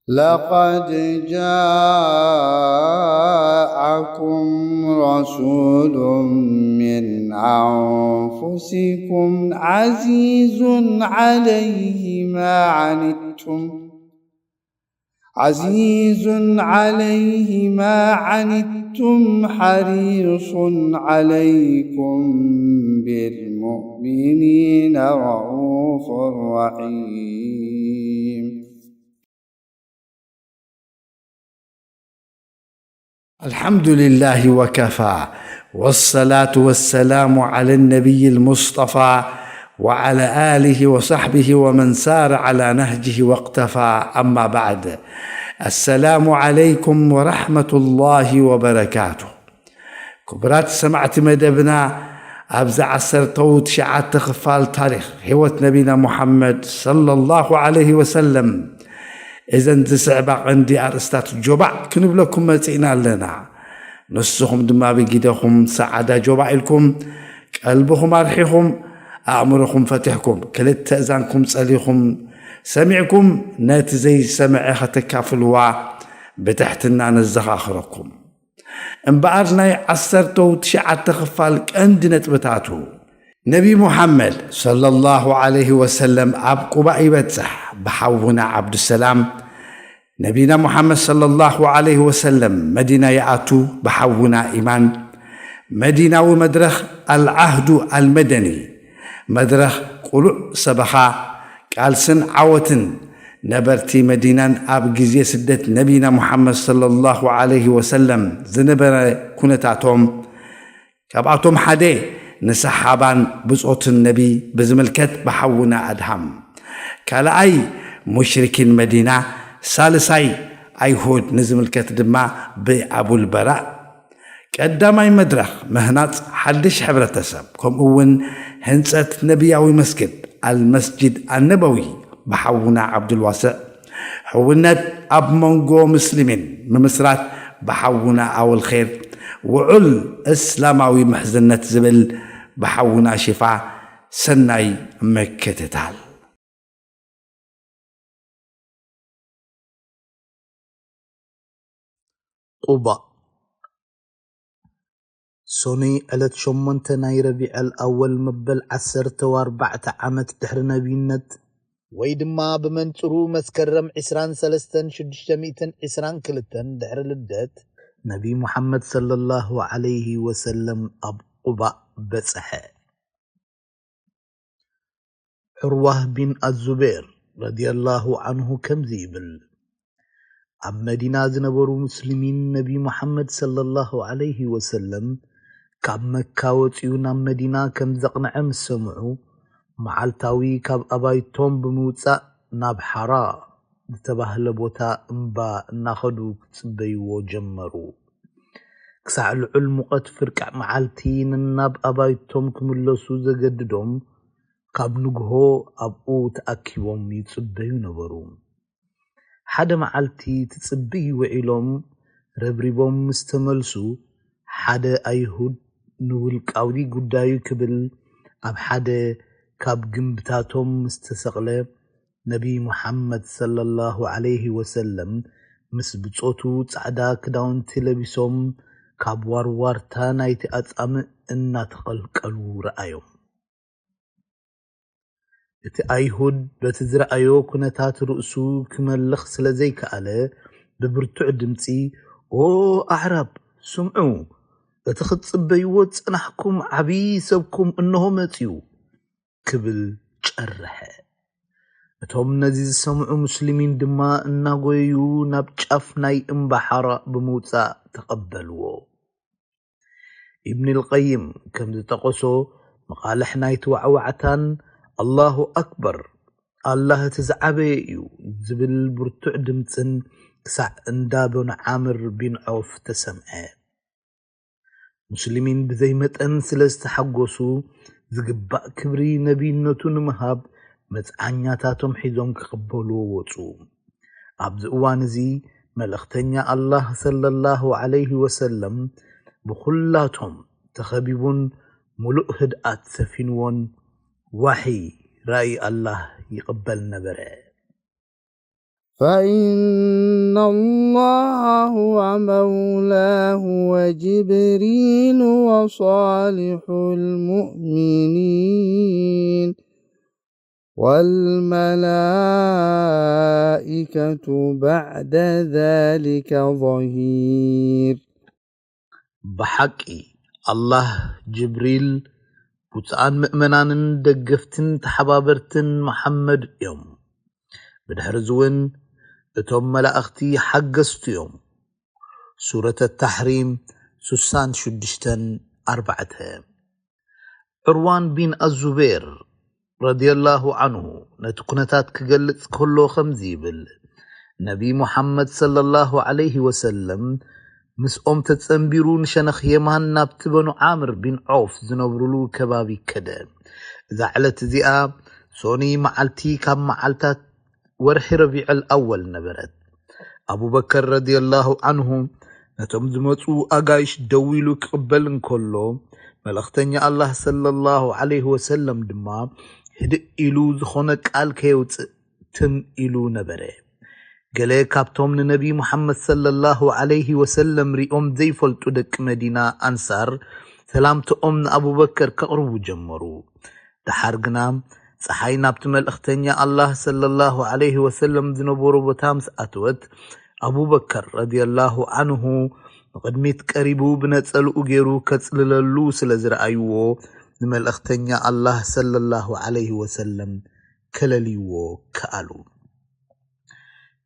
لقد جاءكم رسول من أنفسكم عزيز عليه ما عنتم، عزيز عليه ما عنتم، حريص عليكم بالمؤمنين رءوف رحيم. الحمد لله وكفى، والصلاة والسلام على النبي المصطفى وعلى آله وصحبه ومن سار على نهجه واقتفى. أما بعد، السلام عليكم ورحمة الله وبركاته. ክቡራት ሰማዕቲ መደብና፣ ኣብዚ ዓሰርተው ትሽዓተ ክፋል ታሪኽ ህይወት ነቢና ሙሓመድ ሰለላሁ ዐለይሂ ወሰለም፣ እዘን ዝስዕባ ቀንዲ ኣርእስታት ጆባእ ክንብለኩም መጺእና ኣለና። ንስኹም ድማ ብጊደኹም ሰዓዳ ጆባእ ኢልኩም፣ ቀልብኹም ኣርሒኹም፣ ኣእምሮኹም ፈቲሕኩም፣ ክልተ እዛንኩም ጸሊኹም ሰሚዕኩም፣ ነቲ ዘይሰምዐ ከተካፍልዋ ብትሕትና ነዘኻኽረኩም። እምበኣር፣ ናይ ዓሰርተው ትሽዓተ ክፋል ቀንዲ ነጥብታቱ፣ ነቢ ሙሓመድ ሰለላሁ ዐለይሂ ወሰለም ኣብ ቁባእ ይበጽሕ፣ ብሓውና ዓብዱሰላም። ነቢና ሙሓመድ ሰለላሁ ዐለይሂ ወሰለም መዲና ይኣቱ፣ ብሓውና ኢማን። መዲናዊ መድረኽ፣ ኣልዓህዱ ኣልመደኒ፣ መድረኽ ቅሉዕ ሰበኻ፣ ቃልስን ዓወትን። ነበርቲ መዲናን ኣብ ግዜ ስደት ነቢና ሙሓመድ ሰለላሁ ዐለይሂ ወሰለም ዝነበረ ኩነታቶም፣ ካብኣቶም ሓደ ንሰሓባን ብጾትን ነቢ ብዝምልከት ብሓውና ኣድሃም፣ ካልኣይ ሙሽሪኪን መዲና፣ ሳልሳይ ኣይሁድ ንዝምልከት ድማ ብኣቡል በራእ። ቀዳማይ መድረኽ ምህናጽ ሓድሽ ሕብረተሰብ፣ ከምኡ እውን ህንጸት ነቢያዊ መስጊድ፣ ኣልመስጂድ ኣነበዊ፣ ብሓውና ዓብዱልዋስዕ። ሕውነት ኣብ መንጎ ሙስሊሚን ምምስራት፣ ብሓውና ኣወል ኼር። ውዑል እስላማዊ ምሕዝነት ዝብል፣ ብሓውና ሽፋ። ሰናይ ምክትታል። ቁባእ። ሰኑይ ዕለት ሸሞንተ ናይ ረቢዐል ኣወል መበል ዓሰርተ ኣርባዕተ ዓመት ድሕሪ ነቢይነት፣ ወይ ድማ ብመንጽሩ መስከረም ዕስራን ሰለስተን ሽዱሽተ ሚእትን ዕስራን ክልተን ድሕሪ ልደት ነቢ ሙሓመድ ሰለላሁ ዐለይሂ ወሰለም ኣብ ቁባእ በጽሐ። ዑርዋህ ቢን ኣዙቤር ረዲየላሁ ዐንሁ ከምዚ ይብል፣ ኣብ መዲና ዝነበሩ ሙስሊሚን ነቢ ሙሓመድ ሰለላሁ ዐለይሂ ወሰለም ካብ መካ ወጺኡ ናብ መዲና ከም ዘቕንዐ ምስ ሰምዑ፣ መዓልታዊ ካብ ኣባይቶም ብምውጻእ ናብ ሓራ ዝተባህለ ቦታ እምባ እናኸዱ ክጽበይዎ ጀመሩ። ክሳዕ ልዑል ሙቐት ፍርቂ መዓልቲ ነናብ ኣባይቶም ክምለሱ ዘገድዶም፣ ካብ ንግሆ ኣብኡ ተኣኪቦም ይጽበዩ ነበሩ። ሓደ መዓልቲ ትጽብይ ውዒሎም ረብሪቦም ምስ ተመልሱ፣ ሓደ ኣይሁድ ንውልቃዊ ጉዳዩ ክብል ኣብ ሓደ ካብ ግንብታቶም ምስ ተሰቕለ፣ ነቢ ሙሓመድ ሰለላሁ ዐለይሂ ወሰለም ምስ ብጾቱ ጻዕዳ ክዳውንቲ ለቢሶም፣ ካብ ዋርዋርታ ናይቲ ኣጻምእ እናተቐልቀሉ ረኣዮም። እቲ ኣይሁድ በቲ ዝረኣዮ ኩነታት ርእሱ ክመልኽ ስለ ዘይከኣለ፣ ብብርቱዕ ድምጺ፣ "ኦ ኣዕራብ፣ ስምዑ! እቲ ክትጽበይዎ ዝጸናሕኩም ዓብዪ ሰብኩም እንሆ መጺኡ!" ክብል ጨርሐ። እቶም ነዚ ዝሰምዑ ሙስሊሚን ድማ እናጎየዩ ናብ ጫፍ ናይ እምባ ሓራ ብምውጻእ ተቐበልዎ። ኢብን ልቀይም ከም ዝጠቐሶ፣ መቓልሕ ናይቲ ዋዕዋዕታን "ኣላሁ ኣክበር፣ ኣላህ እቲ ዝዓበየ እዩ" ዝብል ብርቱዕ ድምጽን ክሳዕ እንዳ በኑ ዓምር ቢን ዖፍ ተሰምዐ። ሙስሊሚን ብዘይ መጠን ስለ ዝተሓጎሱ፣ ዝግባእ ክብሪ ነቢይነቱ ንምሃብ መጽዓኛታቶም ሒዞም ክቕበልዎ ወጹ። ኣብዚ እዋን እዚ መልእኽተኛ ኣላህ ሰለላሁ ዐለይሂ ወሰለም ብኹላቶም ተኸቢቡን ምሉእ ህድኣት ሰፊንዎን ዋሒ ራእይ ኣላህ ይቕበል ነበረ። فإن الله هو مولاه وجبريل وصالح المؤمنين والملائكة بعد ذلك ظهير. ብሓቂ ኣላህ ጅብሪል ብፁዓን ምእመናንን ደገፍትን ተሓባበርትን መሓመድ እዮም። ብድሕርዚ እውን እቶም መላእኽቲ ሓገዝቱ እዮም። ሱረት ኣታሕሪም ስሳን ሽዱሽተን ኣርባዕተ። ዕርዋን ቢን ኣዙቤር ረዲየላሁ ዓንሁ ነቲ ኩነታት ክገልጽ ከሎ ከምዚ ይብል፣ ነቢ ሙሓመድ ሰለላሁ ዓለይሂ ወሰለም ምስኦም ተጸንቢሩ ንሸነኽ የማን ናብቲ በኑ ዓምር ቢን ዖፍ ዝነብሩሉ ከባቢ ከደ። እዛ ዕለት እዚኣ ሶኒ መዓልቲ ካብ መዓልታት ወርሒ ረቢዕል ኣወል ነበረት። ኣቡበከር ረዲየላሁ ዓንሁ ነቶም ዝመጹ ኣጋይሽ ደው ኢሉ ክቕበል እንከሎ፣ መልእኽተኛ ኣላህ ሰለላሁ ዓለይሂ ወሰለም ድማ ህድእ ኢሉ ዝኾነ ቃል ከየውጽእ ትም ኢሉ ነበረ። ገለ ካብቶም ንነቢ ሙሓመድ ሰለላሁ ዓለይሂ ወሰለም ሪኦም ዘይፈልጡ ደቂ መዲና ኣንሳር ሰላምትኦም ንኣቡበከር ከቕርቡ ጀመሩ። ደሓር ግና ጸሓይ ናብቲ መልእኽተኛ ኣላህ ሰለላሁ ዓለይሂ ወሰለም ዝነበሮ ቦታ ምስ ኣተወት፣ ኣቡበከር ረዲየላሁ ዓንሁ ንቕድሚት ቀሪቡ ብነጸልኡ ገይሩ ከጽልለሉ ስለ ዝረኣይዎ፣ ንመልእኽተኛ ኣላህ ሰለላሁ ዓለይሂ ወሰለም ከለልይዎ ከኣሉ።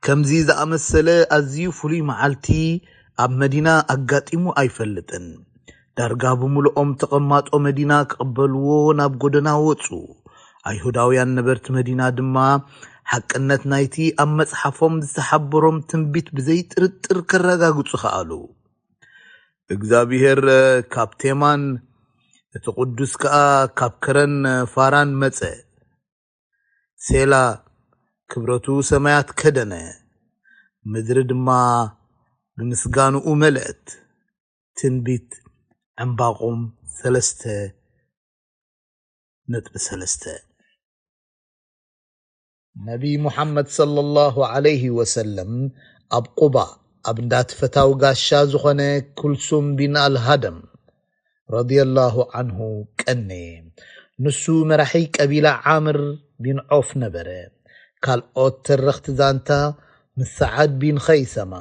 ከምዚ ዝኣመሰለ ኣዝዩ ፍሉይ መዓልቲ ኣብ መዲና ኣጋጢሙ ኣይፈልጥን። ዳርጋ ብምሉኦም ተቐማጦ መዲና ክቕበልዎ ናብ ጎደና ወጹ። ኣይሁዳውያን ነበርቲ መዲና ድማ ሓቅነት ናይቲ ኣብ መጽሓፎም ዝተሓበሮም ትንቢት ብዘይጥርጥር ከረጋግጹ ከኣሉ። እግዚኣብሔር ካብ ቴማን፣ እቲ ቅዱስ ከኣ ካብ ከረን ፋራን መጸ። ሴላ። ክብረቱ ሰማያት ከደነ፣ ምድሪ ድማ ብምስጋንኡ መለእት። ትንቢት ዕንባቆም ሰለስተ ነጥቢ ሰለስተ። ነቢ ሙሓመድ ሰለላሁ ዓለይሂ ወሰለም ኣብ ቁባ ኣብ እንዳትፈታው ጋሻ ዝኾነ ኩልሱም ቢን ኣልሃደም ረዲየላሁ ዓንሁ ቀነየ። ንሱ መራሒ ቀቢላ ዓምር ቢን ዖፍ ነበረ። ካልኦት ተረኽቲ ዛንታ ምስ ሰዓድ ቢን ኸይሰማ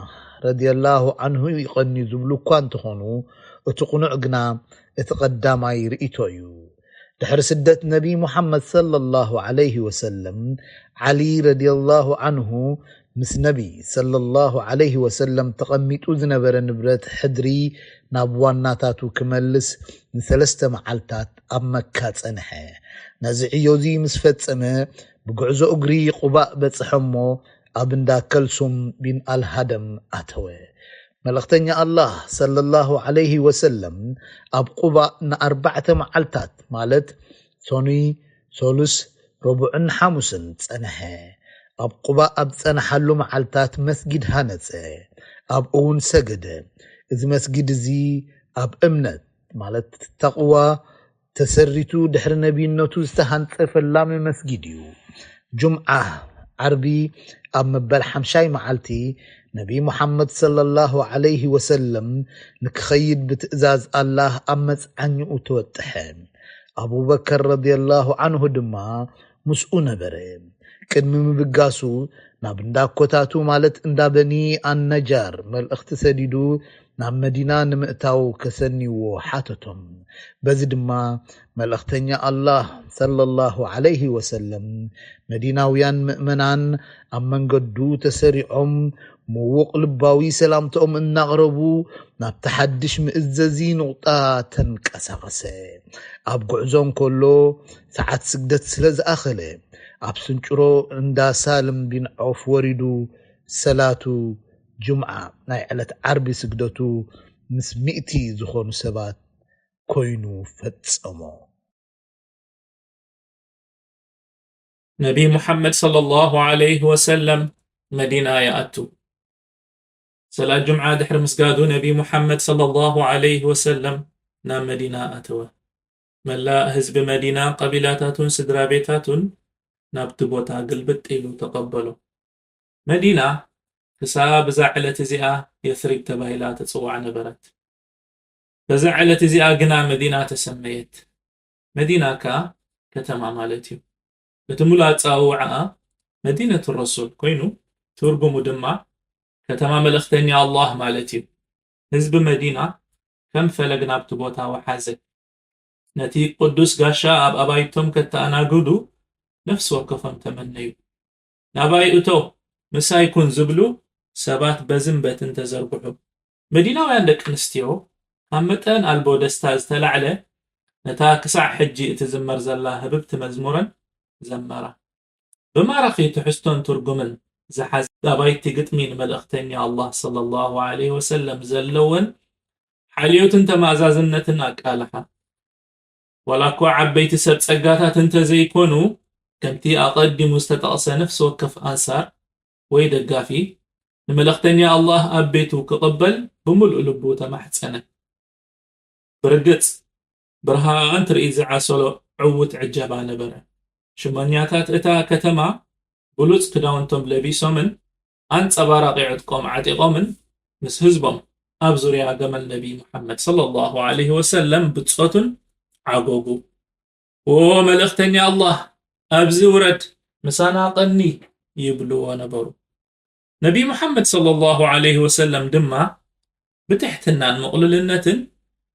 ረዲየላሁ ዓንሁ ይቐንዩ ዝብሉ እኳ እንተኾኑ፣ እቲ ቅኑዕ ግና እቲ ቀዳማይ ርእይቶ እዩ። ድሕሪ ስደት ነቢ ሙሓመድ ሰለላሁ ዓለይሂ ወሰለም፣ ዓሊ ረዲየላሁ ዓንሁ ምስ ነቢ ሰለላሁ ዓለይሂ ወሰለም ተቐሚጡ ዝነበረ ንብረት ሕድሪ ናብ ዋናታቱ ክመልስ ንሰለስተ መዓልታት ኣብ መካ ጸንሐ። ነዚ ዕዮ እዚ ምስ ፈጸመ፣ ብጉዕዞ እግሪ ቁባእ በጽሐ እሞ ኣብ እንዳ ከልሱም ቢን ኣልሃደም ኣተወ። መልእኽተኛ ኣላህ ሰለላሁ ዓለይሂ ወሰለም ኣብ ቁባእ ንኣርባዕተ መዓልታት ማለት ሶኑይ፣ ሶሉስ፣ ረቡዕን ሓሙስን ጸንሐ። ኣብ ቁባእ ኣብ ዝጸንሓሉ መዓልታት መስጊድ ሃነጸ። ኣብኡ እውን ሰገደ። እዚ መስጊድ እዚ ኣብ እምነት ማለት ተቕዋ ተሰሪቱ ድሕሪ ነቢይነቱ ዝተሃንጸ ፈላሚ መስጊድ እዩ። ጁምዓ፣ ዓርቢ፣ ኣብ መበል ሓምሻይ መዓልቲ ነቢ ሙሓመድ ሰለላሁ ዓለይሂ ወሰለም ንክኸይድ ብትእዛዝ ኣላህ ኣብ መጽዓኛኡ ተወጥሐ። ኣቡበከር ረዲየላሁ ዓንሁ ድማ ምስኡ ነበረ። ቅድሚ ምብጋሱ ናብ እንዳኮታቱ ማለት እንዳ በኒ ኣነጃር መልእኽቲ ሰዲዱ ናብ መዲና ንምእታው ከሰንይዎ ሓተቶም። በዚ ድማ መልእኽተኛ ኣላህ ሰለላሁ ዓለይሂ ወሰለም መዲናውያን ምእመናን ኣብ መንገዱ ተሰሪዖም ምዉቕ ልባዊ ሰላምታኦም እናቕረቡ ናብቲ ሓድሽ ምእዘዚ ኑቕጣ ተንቀሳቐሰ። ኣብ ጉዕዞ እንከሎ ሰዓት ስግደት ስለ ዝኣኸለ ኣብ ስንጭሮ እንዳ ሳልም ቢን ዖፍ ወሪዱ ሰላቱ ጁምዓ ናይ ዕለት ዓርቢ ስግደቱ ምስ ሚእቲ ዝኾኑ ሰባት ኮይኑ ፈጸሞ። ነቢ ሙሓመድ ሰለላሁ ዓለይሂ ወሰለም መዲና ይኣቱ። ሰላት ጁምዓ ድሕሪ ምስጋዱ ነቢ ሙሓመድ ሰለላሁ ዓለይሂ ወሰለም ናብ መዲና ኣተወ። መላእ ህዝቢ መዲና፣ ቀቢላታቱን ስድራ ቤታቱን ናብቲ ቦታ ግልብጥ ኢሉ ተቐበሎ። መዲና ክሳብ እዛ ዕለት እዚኣ የስሪብ ተባሂላ ትጽዋዕ ነበረት። በዛ ዕለት እዚኣ ግና መዲና ተሰመየት። መዲና ከኣ ከተማ ማለት እዩ። እቲ ሙሉእ ኣጸዋውዓኣ መዲነቱ ረሱል ኮይኑ፣ ትርጉሙ ድማ ከተማ መልእኽተኛ ኣላህ ማለት እዩ። ህዝቢ መዲና ከም ፈለግ ናብቲ ቦታ ወሓዘ። ነቲ ቅዱስ ጋሻ ኣብ ኣባይቶም ከተኣናግዱ ነፍሲ ወከፎም ተመነዩ። "ናባይ እቶ፣ ምሳይ ኩን" ዝብሉ ሰባት በዝን በትን ተዘርግሑ። መዲናውያን ደቂ ኣንስትዮ ካብ መጠን ኣልቦ ደስታ ዝተላዕለ ነታ ክሳዕ ሕጂ እትዝመር ዘላ ህብብቲ መዝሙረን ዘመራ። ብማራኺ ትሕዝቶን ትርጉምን ዝሓዘ ኣባይቲ ግጥሚ ንመልእኽተኛ ኣላህ ሰለላሁ ዐለይሂ ወሰለም ዘለወን ሓልዮትን ተመኣዛዝነትን ኣቃልሓ። ዋላ እኳ ዓበይቲ ሰብ ጸጋታት እንተ ዘይኮኑ፣ ከምቲ ኣቐዲሙ ዝተጠቕሰ ነፍሲ ወከፍ ኣንሳር ወይ ደጋፊ ንመልእኽተኛ ኣላህ ኣብ ቤቱ ክቕበል ብምሉእ ልቡ ተማሕጸነ። ብርግጽ፣ ብርሃን ትርኢት ዝዓሰሎ ዕዉት ዕጀባ ነበረ። ሽሞኛታት እታ ከተማ ብሉጽ ክዳውንቶም ለቢሶምን ኣንጸባራቒ ዕጥቆም ዓጢቖምን ምስ ህዝቦም ኣብ ዙርያ ገመል ነቢ ሙሓመድ ሰለላሁ ዐለይሂ ወሰለም ብጾቱን ዓጎጉ። "ኦ መልእኽተኛ ኣላህ፣ ኣብዚ ውረድ፣ ምሳና ቀኒ" ይብልዎ ነበሩ። ነቢ ሙሓመድ ሰለላሁ ዐለይሂ ወሰለም ድማ ብትሕትናን ምቕሉልነትን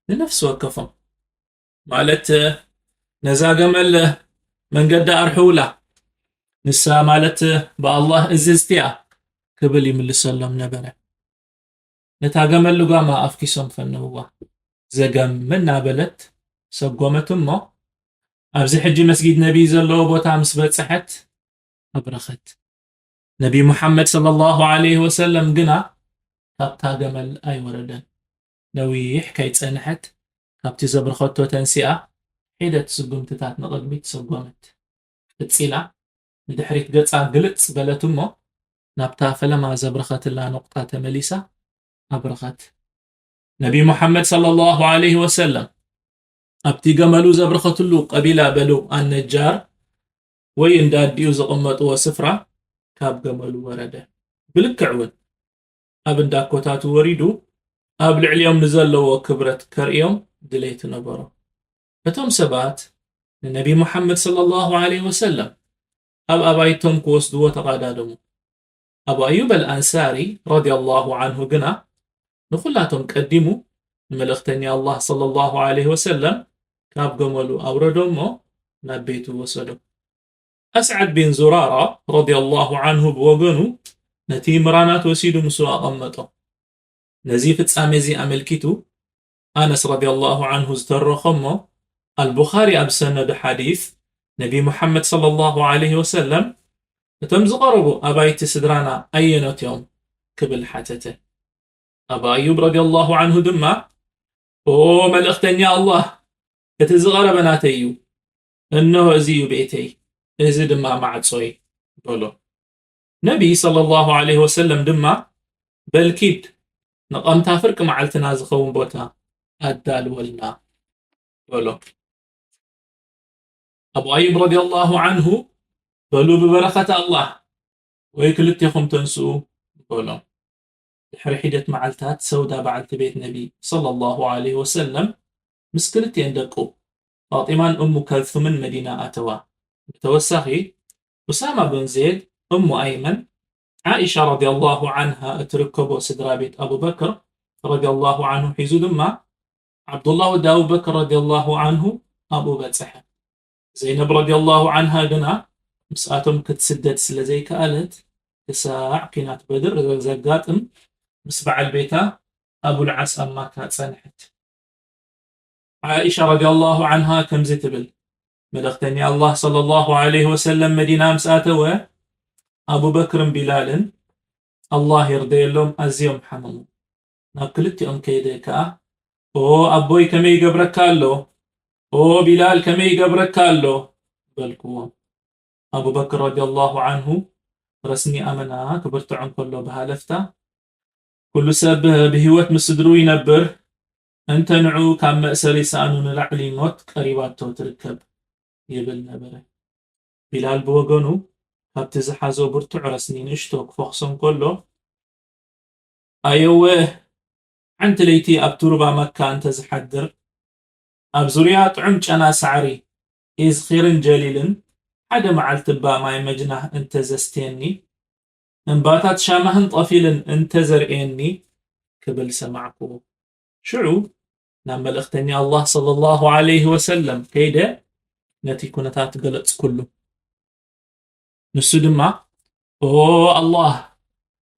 ንነፍሲ ወከፎም፣ ማለት ነዛ ገመል መንገዲ ኣርሕውላ፣ ንሳ ማለት ብኣላህ እዝዝቲ እያ ክብል ይምልሰሎም ነበረ። ነታ ገመል ልጓማ ኣፍኪሶም ፈነውዋ። ዘገም እናበለት ሰጎመት እሞ ኣብዚ ሕጂ መስጊድ ነቢ ዘለዎ ቦታ ምስ በጽሐት ኣብረኸት። ነቢ ሙሓመድ ሰለላሁ ዐለይሂ ወሰለም ግና ካብታ ገመል ኣይወረደን። ነዊሕ ከይጸንሐት ካብቲ ዘብረኸቶ ተንሲኣ ሒደት ስጉምትታት ንቕድሚት ሰጎመት። ቀጺላ ንድሕሪት ገጻ ግልጽ በለት እሞ ናብታ ፈለማ ዘብረኸትላ ነቑጣ ተመሊሳ ኣብረኸት። ነቢ ሙሓመድ ሰለላሁ ዐለይሂ ወሰለም ኣብቲ ገመሉ ዘብረኸትሉ ቀቢላ በኑ ኣነጃር ወይ እንዳ ኣዲኡ ዝቕመጥዎ ስፍራ ካብ ገመሉ ወረደ። ብልክዕ እውን ኣብ እንዳኮታቱ ወሪዱ ኣብ ልዕሊኦም ንዘለዎ ክብረት ከርእዮም ድሌት ነበሮ። እቶም ሰባት ንነቢ ሙሓመድ ሰለላሁ ዐለይሂ ወሰለም ኣብ ኣባይቶም ክወስድዎ ተቓዳደሙ። ኣቡ ኣዩብ ኣልኣንሳሪ ረዲየላሁ ዐንሁ ግና ንኹላቶም ቀዲሙ ንመልእኽተኛ ኣላህ ሰለላሁ ዐለይሂ ወሰለም ካብ ገመሉ ኣውረዶ እሞ ናብ ቤቱ ወሰዶ። ኣስዓድ ቢን ዙራራ ረዲየላሁ ዐንሁ ብወገኑ ነቲ ምራናት ወሲዱ ምስኡ ኣቐመጦ። ነዚ ፍጻሜ እዚ ኣመልኪቱ ኣነስ ረዲየላሁ ዐንሁ ዝተረኾ እሞ ኣልቡኻሪ ኣብ ዝሰነዶ ሓዲስ ነቢ ሙሓመድ ሰለላሁ ዐለይሂ ወሰለም እቶም ዝቐረቡ ኣባይቲ ስድራና ኣየኖት እዮም ክብል ሓተተ። ኣቡ ኣዩብ ረዲየላሁ ዐንሁ ድማ ኦ መልእኽተኛ ኣላህ እቲ ዝቐረበ ናተይ እዩ፣ እንሆ እዚ እዩ ቤተይ፣ እዚ ድማ ማዕጾይ በሎ። ነቢ ሰለላሁ ዐለይሂ ወሰለም ድማ በል ኪድ ንቐምታ ፍርቂ መዓልትና ዝኸውን ቦታ ኣዳልወልና በሎ። ኣቡ ኣዩብ ረዲየላሁ ዐንሁ በሉ ብበረኸት ኣላህ ወይ ክልቴኹም ተንስኡ በሎም። ድሕሪ ሒደት መዓልታት ሰውዳ በዓልቲ ቤት ነቢ ሰለላሁ ዐለይሂ ወሰለም ምስ ክልቲኤን ደቁ ፋጢማን እሙ ከልሱምን መዲና ኣተዋ። ብተወሳኺ ኡሳማ ብን ዜድ፣ እሙ ኣይመን፣ ዓኢሻ ረዲየላሁ ዐንሃ እትርከቦ ስድራ ቤት ኣቡበክር ረዲየላሁ ዐንሁ ሒዙ ድማ ዓብዱላህ ወዲ ኣቡበክር ረዲየላሁ ዐንሁ ኣብኡ በጽሐ። ዘይነብ ረዲየላሁ ዐንሃ ግና ምስኣቶም ክትስደድ ስለ ዘይከኣለት ክሳዕ ኲናት በድር ዘጋጥም ምስ በዓል ቤታ ኣቡልዓስ ኣብ ማካ ጸንሐት። ዓኢሻ ረዲየላሁ ዐንሃ ከምዚ ትብል፣ መልእኽተኛ ኣላህ ሰለላሁ ዐለይሂ ወሰለም መዲና ምስ ኣተወ ኣቡበክርን ቢላልን ኣላህ ይርደየሎም ኣዝዮም ሓመሙ። ናብ ክልቲኦም ከይደ ከኣ ኦ ኣቦይ ከመይ ይገብረካ ኣሎ፣ ኦ ቢላል ከመይ ይገብረካ ኣሎ በልክዎም። ኣቡበክር ረዲየላሁ ዐንሁ ረስኒ ኣመና ክብርትዖ እንከሎ ብሃለፍታ ኩሉ ሰብ ብህይወት ምስ ስድርኡ ይነብር፣ እንተ ንዑ ካብ መእሰሪ ሰኣኑ ንላዕሊ ሞት ቀሪባቶ ትርከብ ይብል ነበረ። ቢላል ብወገኑ ካብቲ ዝሓዞ ብርቱዕ ረስኒ ንእሽቶ ክፈኹሶ እንከሎ፣ ኣየወ፣ ሓንቲ ለይቲ ኣብቲ ሩባ መካ እንተ ዝሓድር፣ ኣብ ዙርያ ጥዑም ጨና ሳዕሪ፣ ኢዝኺርን ጀሊልን፣ ሓደ መዓልቲ እባ ማይ መጅናህ እንተ ዘስትየኒ፣ እምባታት ሻማህን ጠፊልን እንተ ዘርእየኒ፣ ክብል ሰማዕኩ። ሽዑ ናብ መልእኽተኛ ኣላህ ሰለላሁ ዐለይሂ ወሰለም ከይደ ነቲ ኩነታት ገለጽኩሉ። ንሱ ድማ፣ ኦ ኣላህ፣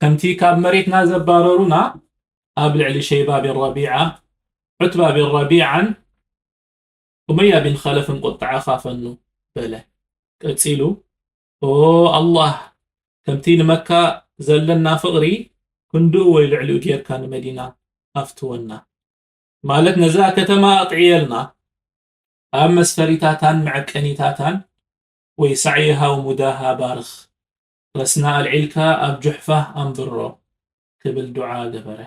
ከምቲ ካብ መሬትና ዘባረሩና ኣብ ልዕሊ ሸይባ ቢን ረቢዓ፣ ዑትባ ቢን ረቢዓን ኡመያ ቢን ኸለፍን ቁጥዓኻ ፈኑ፣ በለ። ቀጺሉ፣ ኦ ኣላህ፣ ከምቲ ንመካ ዘለና ፍቕሪ ክንድኡ ወይ ልዕሊኡ ጌርካ ንመዲና ኣፍትወና። ማለት ነዛ ከተማ ኣጥዕየልና፣ ኣብ መስፈሪታታን መዐቀኒታታን ወይ ሳዕይሃ ወሙዳሃ ባርኽ፣ ረስና ኣልዒልካ ኣብ ጁሕፋ ኣንብሮ ክብል ዱዓ ገበረ።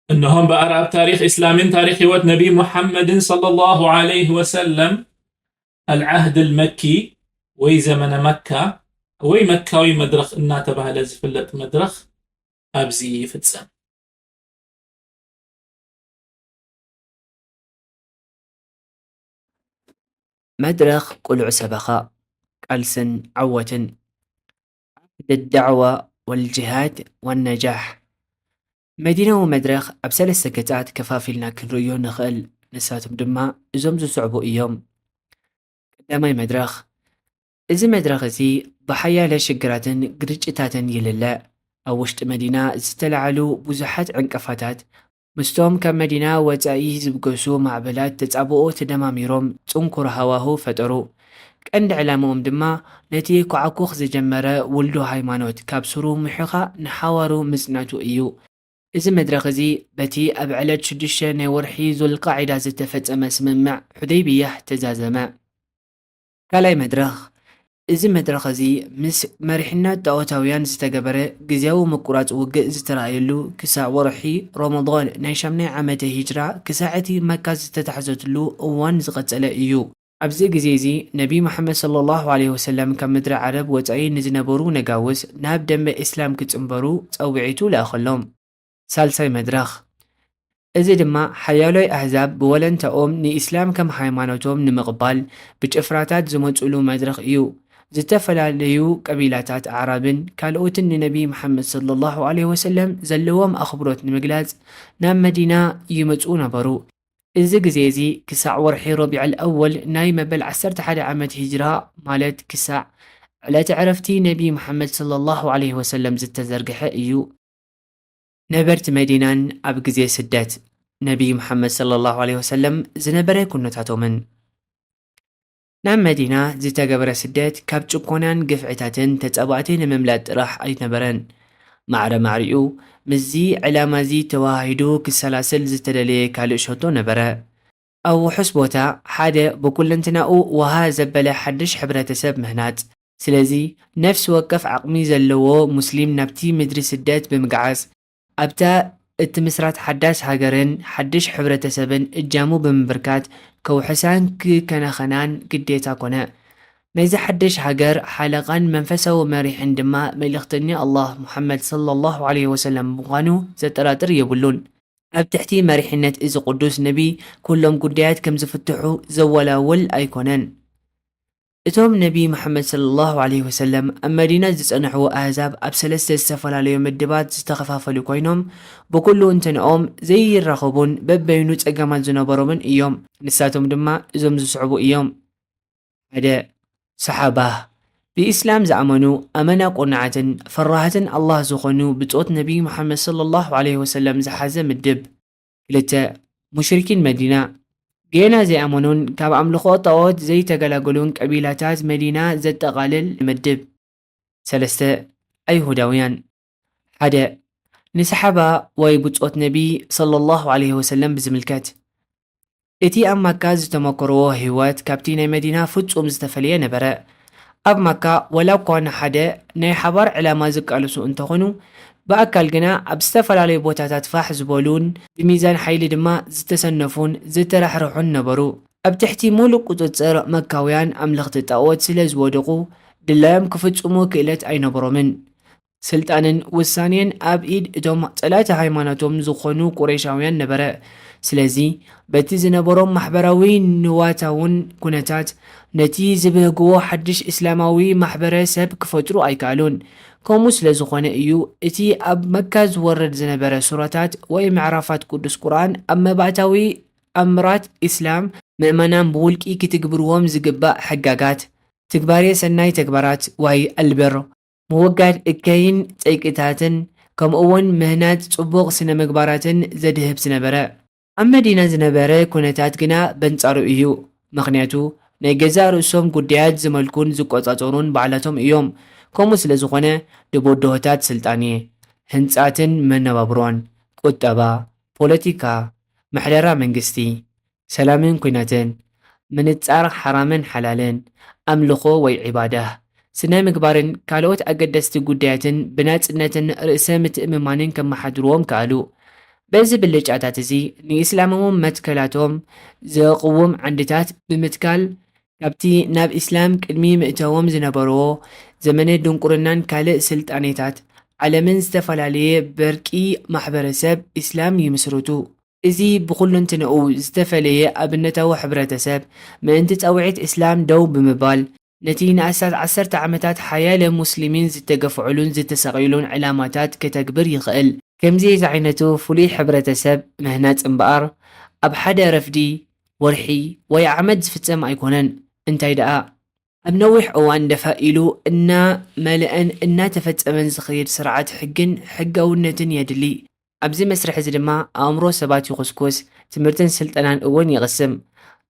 እነሆ እምበኣር ኣብ ታሪኽ ኢስላምን ታሪኽ ህይወት ነቢ ሙሓመድን ሰለላሁ ዐለይሂ ወሰለም ኣልዓህድ ኣልመኪ ወይ ዘመነ መካ ወይ መካዊ መድረኽ እናተባህለ ዝፍለጥ መድረኽ ኣብዚ ይፍጸም። መድረኽ ቅሉዕ ሰበኻ፣ ቃልስን ዓወትን፣ ዓህድ ኣዳዕዋ ወልጅሃድ ወነጃሕ። መዲናዊ መድረኽ ኣብ ሰለስተ ገጻት ከፋፊልና ክንርእዮ ንኽእል። ንሳቶም ድማ እዞም ዝስዕቡ እዮም። ቀዳማይ መድረኽ። እዚ መድረኽ እዚ ብሓያለ ሽግራትን ግርጭታትን ይልለ። ኣብ ውሽጢ መዲና ዝተላዕሉ ብዙሓት ዕንቅፋታት ምስቶም ካብ መዲና ወጻኢ ዝብገሱ ማዕበላት ተጻብኦ ተደማሚሮም ጽንኩር ሃዋሁ ፈጠሩ። ቀንዲ ዕላምኦም ድማ ነቲ ኳዕኩኽ ዝጀመረ ውልዶ ሃይማኖት ካብ ስሩ ምሒኻ ንሓዋሩ ምጽናቱ እዩ። እዚ መድረኽ እዚ በቲ ኣብ ዕለት ሽዱሽተ ናይ ወርሒ ዙልቃዒዳ ዝተፈጸመ ስምምዕ ሑደይብያህ ተዛዘመ። ካልኣይ መድረኽ። እዚ መድረኽ እዚ ምስ መሪሕነት ጣኦታውያን ዝተገበረ ግዝያዊ ምቁራጽ ውግእ ዝተራእየሉ ክሳዕ ወርሒ ሮመዳን ናይ ሻምናይ ዓመተ ሂጅራ ክሳዕ እቲ መካ ዝተታሕዘትሉ እዋን ዝቐጸለ እዩ። ኣብዚ ግዜ እዚ ነቢ መሓመድ ሰለላሁ ዐለይሂ ወሰለም ካብ ምድሪ ዓረብ ወጻኢ ንዝነበሩ ነጋውስ ናብ ደንበ ኢስላም ክጽንበሩ ጸውዒቱ ለኣኸሎም። ሳልሳይ መድረኽ። እዚ ድማ ሓያሎይ ኣህዛብ ብወለንታኦም ንኢስላም ከም ሃይማኖቶም ንምቕባል ብጭፍራታት ዝመጹሉ መድረኽ እዩ። ዝተፈላለዩ ቀቢላታት ኣዕራብን ካልኦትን ንነቢ መሓመድ ሰለላሁ ዐለይሂ ወሰለም ዘለዎም ኣኽብሮት ንምግላጽ ናብ መዲና ይመጹ ነበሩ። እዚ ግዜ እዚ ክሳዕ ወርሒ ረቢዑል ኣወል ናይ መበል ዓሰርተ ሓደ ዓመት ሂጅራ፣ ማለት ክሳዕ ዕለተ ዕረፍቲ ነቢ መሓመድ ሰለላሁ ዐለይሂ ወሰለም ዝተዘርግሐ እዩ። ነበርቲ መዲናን ኣብ ግዜ ስደት ነቢ መሓመድ ሰለላሁ ዐለይሂ ወሰለም ዝነበረ ኩነታቶምን። ናብ መዲና ዝተገበረ ስደት ካብ ጭኮናን ግፍዕታትን ተጻባእቲ ንምምላጥ ጥራሕ ኣይነበረን። ማዕረ ማዕሪኡ ምስዚ ዕላማ እዚ ተወሃሂዱ ክሰላሰል ዝተደለየ ካልእ ሸቶ ነበረ። ኣብ ውሑስ ቦታ ሓደ ብኩለንትናኡ ወሃ ዘበለ ሓድሽ ሕብረተሰብ ምህናጽ። ስለዚ ነፍሲ ወከፍ ዓቕሚ ዘለዎ ሙስሊም ናብቲ ምድሪ ስደት ብምግዓዝ ኣብታ እትምስራት ሓዳስ ሃገርን ሓድሽ ሕብረተሰብን እጃሙ ብምብርካት ከውሕሳን ክከናኸናን ግዴታ ኮነ። ናይዚ ሓድሽ ሃገር ሓለቓን መንፈሳዊ መሪሕን ድማ መልእኽተኛ ኣላህ ሙሓመድ ሰለላሁ ዐለይሂ ወሰለም ምዃኑ ዘጠራጥር የብሉን። ኣብ ትሕቲ መሪሕነት እዚ ቅዱስ ነቢ ኩሎም ጉዳያት ከም ዝፍትሑ ዘወላውል ኣይኮነን። እቶም ነቢ መሓመድ ሰለላሁ ዐለይሂ ወሰለም ኣብ መዲና ዝጸንሕዎ ኣህዛብ ኣብ ሰለስተ ዝተፈላለዩ ምድባት ዝተኸፋፈሉ ኮይኖም ብኩሉ እንትንኦም ዘይራኸቡን በበይኑ ጸገማት ዝነበሮምን እዮም። ንሳቶም ድማ እዞም ዝስዕቡ እዮም። ሓደ፣ ሰሓባ፣ ብኢስላም ዝኣመኑ ኣመና ቁኑዓትን ፈራህትን ኣላህ ዝኾኑ ብጾት ነቢ መሓመድ ሰለላሁ ዐለይሂ ወሰለም ዝሓዘ ምድብ። ክልተ፣ ሙሽሪኪን መዲና፣ ጌና ዘይኣመኑን ካብ ኣምልኾ ጣዖት ዘይተገላገሉን ቀቢላታት መዲና ዘጠቓልል ምድብ። ሰለስተ፣ ኣይሁዳውያን። ሓደ፣ ንሰሓባ ወይ ብጾት ነቢ ሰለላሁ ዐለይሂ ወሰለም ብዝምልከት። እቲ ኣብ ማካ ዝተመኮርዎ ህይወት ካብቲ ናይ መዲና ፍጹም ዝተፈለየ ነበረ። ኣብ ማካ ወላ እኳ ንሓደ ናይ ሓባር ዕላማ ዝቃለሱ እንተኾኑ፣ ብኣካል ግና ኣብ ዝተፈላለዩ ቦታታት ፋሕ ዝበሉን ብሚዛን ሓይሊ ድማ ዝተሰነፉን ዝተራሕርሑን ነበሩ። ኣብ ትሕቲ ሙሉእ ቁጽጽር መካውያን ኣምለኽቲ ጣኦት ስለ ዝወደቑ፣ ድላዮም ክፍጽሙ ክእለት ኣይነበሮምን። ስልጣንን ውሳኔን ኣብ ኢድ እቶም ጸላእቲ ሃይማኖቶም ዝኾኑ ቁረይሻውያን ነበረ። ስለዚ በቲ ዝነበሮም ማሕበራዊ ንዋታውን ኩነታት፣ ነቲ ዝብህግዎ ሓድሽ እስላማዊ ማሕበረሰብ ክፈጥሩ ኣይከኣሉን። ከምኡ ስለ ዝኾነ እዩ እቲ ኣብ መካ ዝወርድ ዝነበረ ሱራታት ወይ ምዕራፋት ቅዱስ ቁርኣን ኣብ መባእታዊ ኣምራት ኢስላም ምእመናን ብውልቂ ክትግብርዎም ዝግባእ ሕጋጋት፣ ትግባሬ ሰናይ ተግባራት ወይ ኣልብር፣ ምውጋድ እከይን ጸይቅታትን፣ ከምኡውን ምህናጽ ጽቡቕ ስነ ምግባራትን ዘድህብ ዝነበረ። ኣብ መዲና ዝነበረ ኩነታት ግና በንጻሩ እዩ። ምኽንያቱ ናይ ገዛእ ርእሶም ጉዳያት ዝመልኩን ዝቆጻጸሩን ባዕላቶም እዮም። ከምኡ ስለ ዝኾነ ደቦዶሆታት ስልጣኔ፣ ህንጻትን መነባብሮን፣ ቁጠባ፣ ፖለቲካ፣ ምሕደራ መንግስቲ፣ ሰላምን ኩናትን፣ ምንጻር ሓራምን ሓላልን፣ ኣምልኾ ወይ ዒባዳህ፣ ስነ ምግባርን ካልኦት ኣገደስቲ ጉዳያትን ብናጽነትን ርእሰ ምትእምማንን ከመሓድርዎም ከኣሉ። በዚ ብልጫታት እዚ ንእስላማዎም መትከላቶም ዘቕውም ዓንድታት ብምትካል፣ ካብቲ ናብ ኢስላም ቅድሚ ምእታዎም ዝነበርዎ ዘመነ ድንቁርናን ካልእ ስልጣኔታት ዓለምን ዝተፈላለየ በርቂ ማሕበረሰብ ኢስላም ይምስርቱ። እዚ ብኹለንትንኡ ዝተፈለየ ኣብነታዊ ሕብረተሰብ፣ ምእንቲ ጻውዒት እስላም ደው ብምባል፣ ነቲ ንኣስታት ዓሰርተ ዓመታት ሓያለ ሙስሊሚን ዝተገፍዑሉን ዝተሰቐዩሉን ዕላማታት ከተግብር ይኽእል። ከምዚ ዝዓይነቱ ፍሉይ ሕብረተሰብ ምህናጽ እምበኣር፣ ኣብ ሓደ ረፍዲ፣ ወርሒ፣ ወይ ዓመት ዝፍጸም ኣይኮነን። እንታይ ደኣ፣ ኣብ ነዊሕ እዋን ደፋእ ኢሉ እናመልአን እናተፈጸመን ዝኸይድ ስርዓት ሕግን ሕጋውነትን የድሊ። ኣብዚ መስርሕ እዚ ድማ ኣእምሮ ሰባት ይኹስኩስ፣ ትምህርትን ስልጠናን እውን ይቕስም።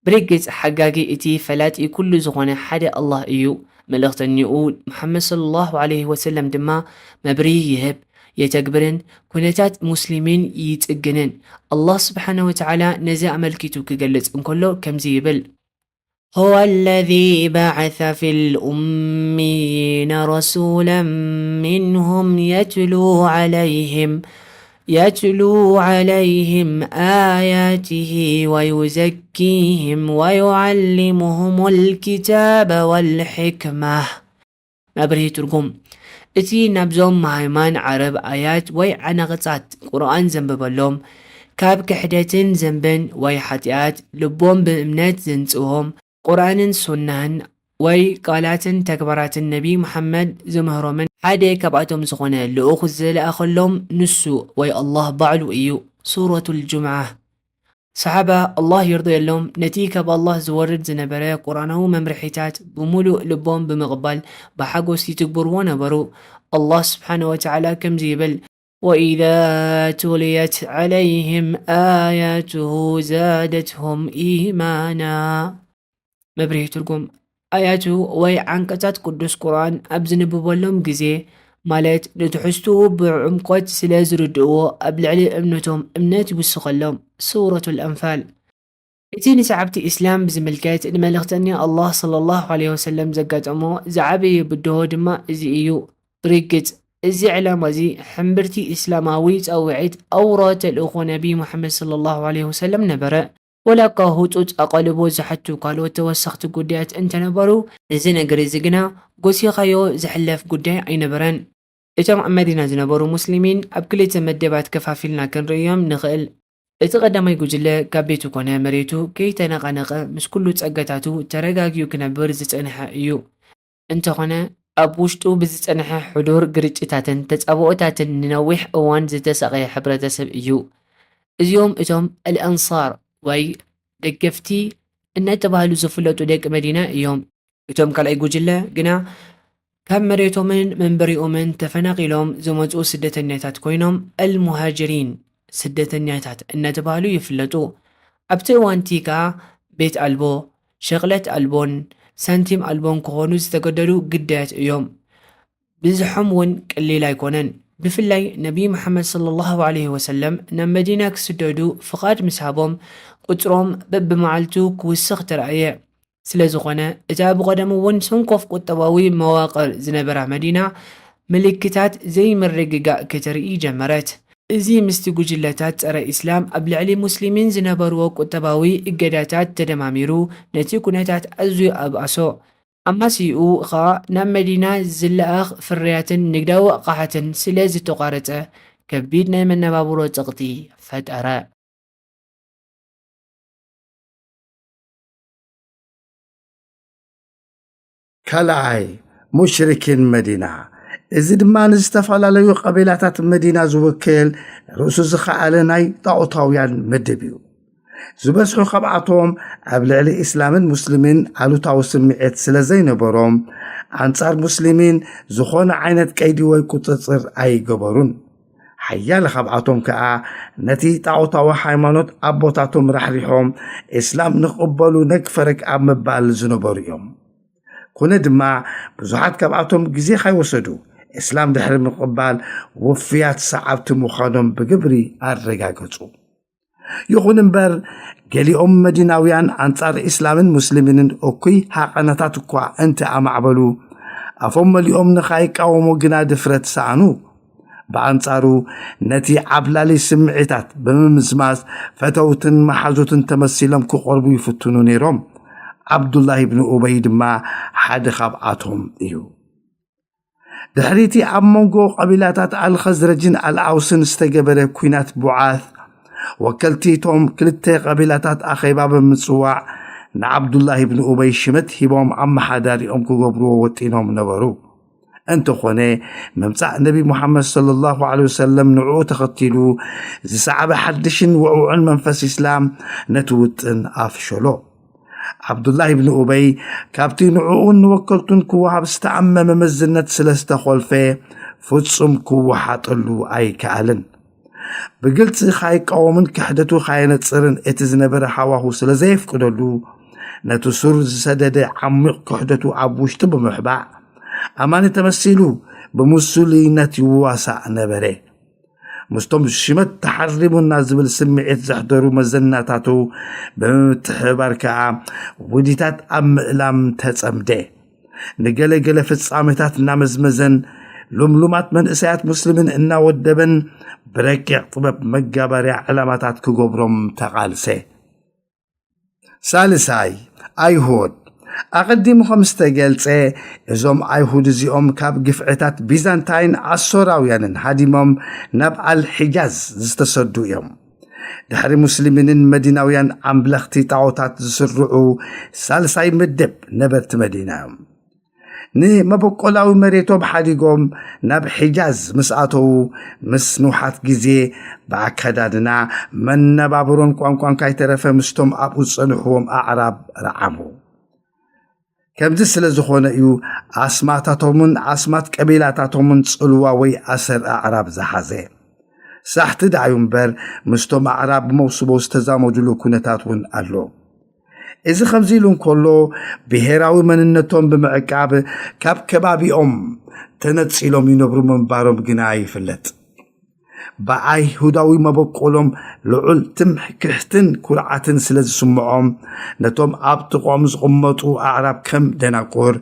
ብርግጽ ሓጋጊ እቲ ፈላጢ ኩሉ ዝኾነ ሓደ ኣላህ እዩ። መልእኽተኛኡ መሓመድ ሰለላሁ ዐለይሂ ወሰለም ድማ መብርሂ ይህብ፣ የተግብርን ኩነታት ሙስሊሚን ይጽግንን። ኣላህ ስብሓነ ወተዓላ ነዚ ኣመልኪቱ ክገልጽ እንከሎ ከምዚ ይብል። هو الذي بعث في الأميين رسولا منهم يتلو عليهم يتلو عليهم آياته ويزكيهم ويعلمهم الكتاب والحكمة. መብርሂ ትርጉም። እቲ ናብዞም መሃይማን ዓረብ ኣያት ወይ ዓናቕጻት ቁርኣን ዘንበበሎም፣ ካብ ክሕደትን ዘንብን ወይ ሓጢኣት ልቦም ብእምነት ዘንጽሆም፣ ቁርኣንን ሱናን ወይ ቃላትን ተግባራትን ነቢ መሓመድ ዝምህሮምን ሓደ ካብኣቶም ዝኾነ ልኡኽ ዝለኣኸሎም ንሱ ወይ ኣላህ ባዕሉ እዩ። ሱረቱል ጁምዓ። ሰሓባ ኣላህ ይርደየሎም ነቲ ካብ ኣላህ ዝወርድ ዝነበረ ቁርኣናዊ መምርሒታት ብምሉእ ልቦም ብምቕባል ብሓጎስ ይትግብርዎ ነበሩ። ኣላህ ስብሓነ ወተዓላ ከምዚ ይብል፣ وإذا تليت عليهم آياته زادتهم إيمانا. መብርሂ ትርጉም። ኣያቱ ወይ ዓንቀጻት ቅዱስ ቁርኣን ኣብ ዝንብበሎም ግዜ፣ ማለት ንትሕዝትኡ ብዕምቆት ስለ ዝርድእዎ፣ ኣብ ልዕሊ እምነቶም እምነት ይውስኸሎም። ሱረቱል ኣንፋል። እቲ ንሰዓብቲ ኢስላም ብዝምልከት ንመልእኽተኛ ኣላህ ሰለላሁ ዐለይሂ ወሰለም ዘጋጠሞ ዝዓበየ ብድሆ ድማ እዚ እዩ። ብርግጽ፣ እዚ ዕላማ እዚ ሕምብርቲ ኢስላማዊ ጻውዒት ኣውራ ተልእኾ ነቢ ሙሓመድ ሰለላሁ ዐለይሂ ወሰለም ነበረ። ወላ እኳ ህጹጽ ኣቓልቦ ዝሓቱ ካልኦት ተወሰኽቲ ጉዳያት እንተነበሩ፣ እዚ ነገር እዚ ግና ጎሲኻዮ ዝሕለፍ ጉዳይ ኣይነበረን። እቶም ኣብ መዲና ዝነበሩ ሙስሊሚን ኣብ ክልተ መደባት ከፋፊልና ክንርእዮም ንኽእል። እቲ ቀዳማይ ጉጅለ ካብ ቤቱ ኮነ መሬቱ ከይተነቓነቐ ምስ ኩሉ ጸጋታቱ ተረጋጊኡ ክነብር ዝጸንሐ እዩ። እንተኾነ፣ ኣብ ውሽጡ ብዝጸንሐ ሕዱር ግርጭታትን ተጻብኦታትን ንነዊሕ እዋን ዝተሳቐየ ሕብረተሰብ እዩ። እዚኦም እቶም ኣልኣንሳር ወይ ደገፍቲ እናተባህሉ ዝፍለጡ ደቂ መዲና እዮም። እቶም ካልኣይ ጉጅለ ግና ካብ መሬቶምን መንበሪኦምን ተፈናቒሎም ዝመጹ ስደተኛታት ኮይኖም፣ ኣልሙሃጅሪን ስደተኛታት እናተባህሉ ይፍለጡ። ኣብቲ እዋን እቲ ከኣ ቤት ኣልቦ፣ ሸቕለት ኣልቦን ሳንቲም ኣልቦን ክኾኑ ዝተገደዱ ግዳያት እዮም። ብዝሖም እውን ቀሊል ኣይኮነን። ብፍላይ ነቢ መሓመድ ሰለላሁ ዐለይሂ ወሰለም ናብ መዲና ክስደዱ ፍቓድ ምስ ሃቦም፣ ቁጽሮም በብመዓልቱ ክውስኽ ተራእየ። ስለ ዝኾነ፣ እታ ብቐደሙ እውን ሰንኮፍ ቁጠባዊ መዋቕር ዝነበራ መዲና፣ ምልክታት ዘይምርግጋእ ከተርኢ ጀመረት። እዚ ምስቲ ጉጅለታት ጸረ ኢስላም ኣብ ልዕሊ ሙስሊሚን ዝነበርዎ ቁጠባዊ እገዳታት ተደማሚሩ ነቲ ኩነታት ኣዝዩ ኣብኣሶ። ኣማስይኡ ኸኣ ናብ መዲና ዝለኣኽ ፍርያትን ንግዳዊ ኣቕሓትን ስለ ዝተቋረጸ ከቢድ ናይ መነባብሮ ጸቕጢ ፈጠረ። ካልኣይ፣ ሙሽሪኪን መዲና። እዚ ድማ ንዝተፈላለዩ ቀቢላታት መዲና ዝውክል ርእሱ ዝኸኣለ ናይ ጣዖታውያን ምድብ እዩ። ዝበዝሑ ካብኣቶም ኣብ ልዕሊ ኢስላምን ሙስሊምን ኣሉታዊ ስምዒት ስለ ዘይነበሮም ኣንጻር ሙስሊሚን ዝኾነ ዓይነት ቀይዲ ወይ ቁጽጽር ኣይገበሩን። ሓያለ ካብኣቶም ከኣ ነቲ ጣዖታዊ ሃይማኖት ኣቦታቶም ራሕሪሖም እስላም ንኽቕበሉ ነግ ፈረግ ኣብ ምባል ዝነበሩ እዮም። ኩነ ድማ ብዙሓት ካብኣቶም ግዜ ካይወሰዱ እስላም ድሕሪ ምቕባል ውፍያት ሰዓብቲ ምዃኖም ብግብሪ ኣረጋገጹ። ይኹን እምበር ገሊኦም መዲናውያን ኣንጻር ኢስላምን ሙስሊሚንን እኩይ ሃቐነታት እኳ እንተ ኣማዕበሉ ኣፎም መሊኦም ንኻይቃወሙ ግና ድፍረት ሰኣኑ። ብኣንጻሩ ነቲ ዓብላሊ ስምዒታት ብምምዝማዝ ፈተውትን መሓዙትን ተመሲሎም ክቐርቡ ይፍትኑ ነይሮም። ዓብዱላህ ብን ኡበይ ድማ ሓደ ካብኣቶም እዩ። ድሕሪቲ ኣብ መንጎ ቀቢላታት ኣልኸዝረጅን ኣልኣውስን ዝተገበረ ኲናት ቡዓት ወከልቲ እቶም ክልተ ቀቢላታት ኣኼባ ብምጽዋዕ ንዓብዱላህ ብን ኡበይ ሽመት ሂቦም ኣመሓዳሪኦም ክገብርዎ ወጢኖም ነበሩ። እንተኾነ ምምጻእ ነቢ ሙሓመድ ሰለላሁ ዐለይሂ ወሰለም ንዕኡ ተኸቲሉ ዝሰዓበ ሓድሽን ውዕውዕን መንፈስ ኢስላም ነቲ ውጥን ኣፍሸሎ። ዓብዱላህ ብን ኡበይ ካብቲ ንዕኡን ንወከልቱን ክወሃብ ዝተኣመ መመዝነት ስለ ዝተኾልፈ ፍጹም ክወሓጠሉ ኣይከኣልን። ብግልጺ ካይቃወምን ክሕደቱ ካየነጽርን እቲ ዝነበረ ሃዋሁ ስለ ዘየፍቅደሉ ነቲ ሱር ዝሰደደ ዓሚቕ ክሕደቱ ኣብ ውሽጡ ብምሕባእ ኣማኒ ተመሲሉ ብምሱልነት ይዋሳእ ነበረ። ምስቶም ሽመት ተሓሪሙና ዝብል ስምዒት ዘሕደሩ መዘናታቱ ብምትሕብባር ከኣ ውዲታት ኣብ ምእላም ተጸምደ። ንገለ ገለ ፍጻሜታት እናመዝመዘን ልምሉማት መንእሰያት ሙስሊምን እናወደበን ብረቂቕ ጥበብ መጋበርያ ዕላማታት ክገብሮም ተቓልሰ። ሳልሳይ፣ ኣይሁድ። ኣቐዲሙ ከም ዝተገልጸ እዞም ኣይሁድ እዚኦም ካብ ግፍዕታት ቢዛንታይን ኣሶራውያንን ሃዲሞም ናብ ኣልሒጃዝ ዝተሰዱ እዮም። ድሕሪ ሙስሊሚንን መዲናውያን ኣምለኽቲ ጣዖታት ዝስርዑ ሳልሳይ ምድብ ነበርቲ መዲና እዮም። ንመበቆላዊ መሬቶም ሓዲጎም ናብ ሒጃዝ ምስ ኣተዉ ምስ ንውሓት ግዜ ብኣከዳድና መነባብሮን ቋንቋን ካይተረፈ ምስቶም ኣብኡ ዝጸንሕዎም ኣዕራብ ረዓሙ። ከምዚ ስለ ዝኾነ እዩ ኣስማታቶምን ኣስማት ቀቢላታቶምን ጽልዋ ወይ ኣሰር ኣዕራብ ዝሓዘ። ሳሕቲ ደኣዩ እምበር ምስቶም ኣዕራብ ብመውስቦ ዝተዛመዱሉ ኩነታት እውን ኣሎ። እዚ ከምዚ ኢሉ እንከሎ ብሄራዊ መንነቶም ብምዕቃብ ካብ ከባቢኦም ተነጺሎም ይነብሩ ምንባሮም ግና ይፍለጥ። ብኣይሁዳዊ መበቆሎም ልዑል ትምክሕትን ኩርዓትን ስለ ዝስምዖም ነቶም ኣብ ጥቕኦም ዝቕመጡ ኣዕራብ ከም ደናቁር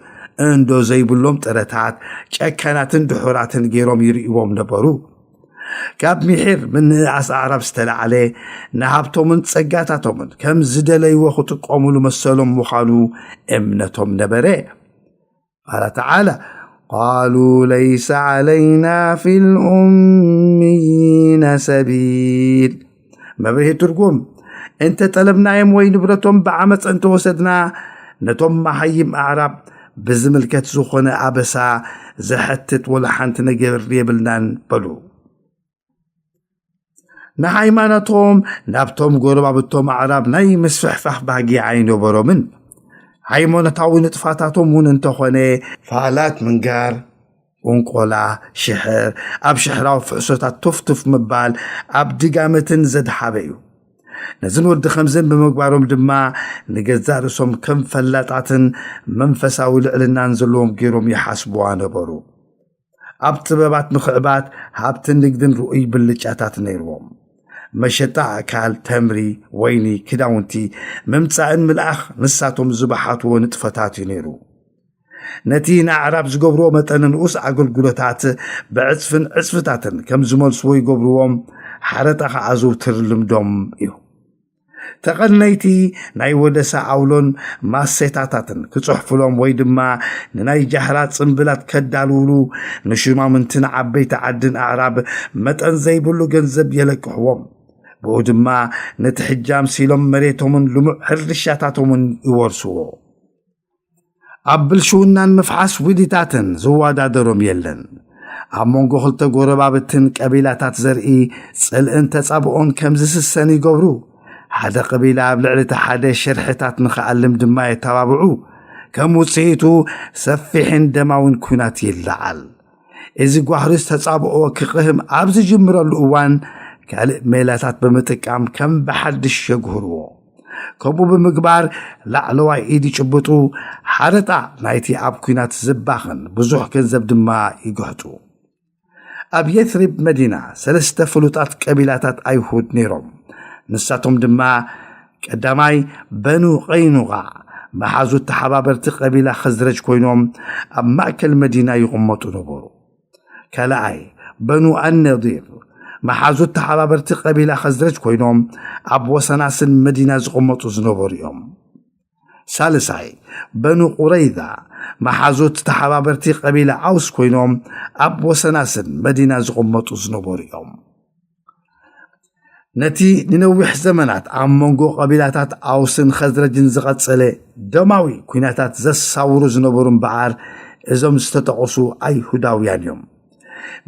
እንዶ ዘይብሎም ጥረታት ጨካናትን ድሑራትን ገይሮም ይርእይዎም ነበሩ። ካብ ሚሒር ምንእኣስ ኣዕራብ ዝተላዕለ ንሃብቶምን ጸጋታቶምን ከም ዝደለይዎ ክጥቀሙሉ መሰሎም ምዃኑ እምነቶም ነበረ። ቃለ ተዓላ ቃሉ ለይሰ ዓለይና ፊ ልኡምይነ ሰቢል። መብርሂ ትርጉም፣ እንተ ጠለብናዮም ወይ ንብረቶም ብዓመፅ እንተወሰድና ነቶም መሃይም ኣዕራብ ብዝምልከት ዝኾነ ኣበሳ ዘሐትት ወላ ሓንቲ ነገር የብልናን በሉ። ንሃይማኖቶም ናብቶም ጎረባብቶም ኣዕራብ ናይ ምስፍሕፋሕ ባህጊ ኣይነበሮምን። ሃይማኖታዊ ንጥፋታቶም እውን እንተኾነ ፋላት ምንጋር፣ እንቆላ፣ ሽሕር፣ ኣብ ሽሕራዊ ፍሕሶታት ቱፍቱፍ ምባል ኣብ ድጋመትን ዘድሃበ እዩ። ነዝን ወዲ ከምዝን ብምግባሮም ድማ ንገዛእ ርእሶም ከም ፈላጣትን መንፈሳዊ ልዕልናን ዘለዎም ገይሮም ይሓስብዋ ነበሩ። ኣብ ጥበባት ምኽዕባት ሃብትን ንግድን ርኡይ ብልጫታት ነይርዎም። መሸጣ ኣእካል፣ ተምሪ፣ ወይኒ፣ ክዳውንቲ ምምጻእን ምልኣኽ ንሳቶም ዝበሓትዎ ንጥፈታት እዩ ነይሩ። ነቲ ንኣዕራብ ዝገብርዎ መጠነ ንኡስ ኣገልግሎታት ብዕጽፍን ዕጽፍታትን ከም ዝመልስዎ ይገብርዎም። ሓረጣ ከኣ ዝውትር ልምዶም እዩ። ተቐነይቲ ናይ ወደሳ ኣውሎን ማሴታታትን ክጽሕፉሎም ወይ ድማ ንናይ ጃህራ ጽምብላት ከዳልውሉ ንሹማምንትን ዓበይቲ ዓድን ኣዕራብ መጠን ዘይብሉ ገንዘብ የለቅሕዎም። ብኡ ድማ ነቲ ሕጃም ሲሎም መሬቶምን ልሙዕ ሕርሻታቶምን ይወርስዎ። ኣብ ብልሽውናን ምፍሓስ ውዲታትን ዝወዳደሮም የለን። ኣብ መንጎ ክልተ ጎረባብትን ቀቢላታት ዘርኢ ጽልእን ተጻብኦን ከም ዝስሰን ይገብሩ። ሓደ ቀቢላ ኣብ ልዕሊ እቲ ሓደ ሽርሕታት ንኽኣልም ድማ የተባብዑ። ከም ውጽኢቱ ሰፊሕን ደማዊን ኲናት ይለዓል። እዚ ጓህሪ ዝተጻብኦ ክቕህም ኣብ ዝጅምረሉ እዋን ካልእ ሜላታት ብምጥቃም ከም ብሓድሽ የጉህርዎ። ከምኡ ብምግባር ላዕለዋይ ኢድ ይጭብጡ። ሓረጣ ናይቲ ኣብ ኲናት ዝባኽን ብዙሕ ገንዘብ ድማ ይግሕጡ። ኣብ የትሪብ መዲና ሰለስተ ፍሉጣት ቀቢላታት ኣይሁድ ነይሮም። ንሳቶም ድማ ቀዳማይ በኑ ቀይኑቓዕ፣ መሓዙት ተሓባበርቲ ቀቢላ ኸዝረጅ ኮይኖም ኣብ ማእከል መዲና ይቕመጡ ነበሩ። ካልኣይ በኑ ኣነዲር፣ መሓዙት ተሓባበርቲ ቀቢላ ኸዝረጅ ኮይኖም ኣብ ወሰናስን መዲና ዝቕመጡ ዝነበሩ እዮም። ሳልሳይ በኑ ቁረይዛ፣ መሓዙት ተሓባበርቲ ቀቢላ ዓውስ ኮይኖም ኣብ ወሰናስን መዲና ዝቕመጡ ዝነበሩ እዮም። ነቲ ንነዊሕ ዘመናት ኣብ መንጎ ቀቢላታት ኣውስን ኸዝረጅን ዝቐጸለ ደማዊ ኲናታት ዘሳውሩ ዝነበሩ እምበኣር፣ እዞም ዝተጠቕሱ ኣይሁዳውያን እዮም።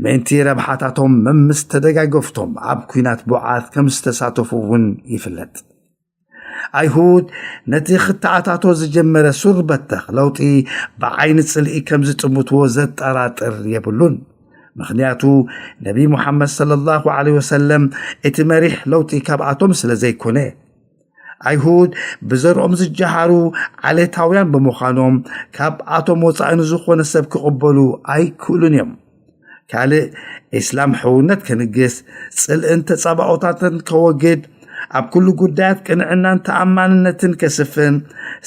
ምእንቲ ረብሓታቶም መምስ ተደጋገፍቶም ኣብ ኲናት ቡዓት ከም ዝተሳተፉ እውን ይፍለጥ። ኣይሁድ ነቲ ክተኣታቶ ዝጀመረ ሱር በተኽ ለውጢ ብዓይኒ ጽልኢ ከም ዝጥምትዎ ዘጠራጥር የብሉን። ምኽንያቱ ነቢ ሙሓመድ ሰለላሁ ዐለይሂ ወሰለም እቲ መሪሕ ለውጢ ካብኣቶም ስለ ዘይኮነ። ኣይሁድ ብዘርኦም ዝጀሃሩ ዓሌታውያን ብምዃኖም ካብኣቶም ወጻኢ ንዝኾነ ሰብ ክቕበሉ ኣይክእሉን እዮም። ካልእ ኢስላም ሕውነት ከንግስ፣ ጽልእን ተጻባኦታትን ከወግድ፣ ኣብ ኩሉ ጉዳያት ቅንዕናን ተኣማንነትን ከስፍን፣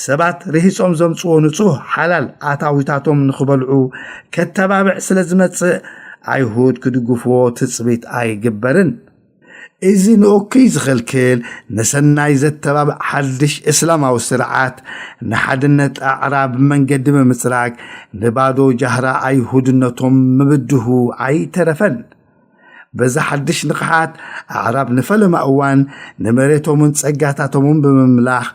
ሰባት ርሂጾም ዘምጽዎ ንጹህ ሓላል ኣታዊታቶም ንኽበልዑ ከተባብዕ ስለ ዝመጽእ፣ ኣይሁድ ክድግፍዎ ትጽቢት ኣይግበርን። እዚ ንእኩይ ዝኽልክል፣ ንሰናይ ዘተባብዕ ሓድሽ እስላማዊ ስርዓት፣ ንሓድነት ኣዕራብ መንገዲ ብምጽራግ፣ ንባዶ ጃህራ ኣይሁድነቶም ምብድሁ ኣይተረፈን። በዚ ሓድሽ ንቕሓት፣ ኣዕራብ ንፈለማ እዋን ንመሬቶምን ጸጋታቶምን ብምምላኽ፣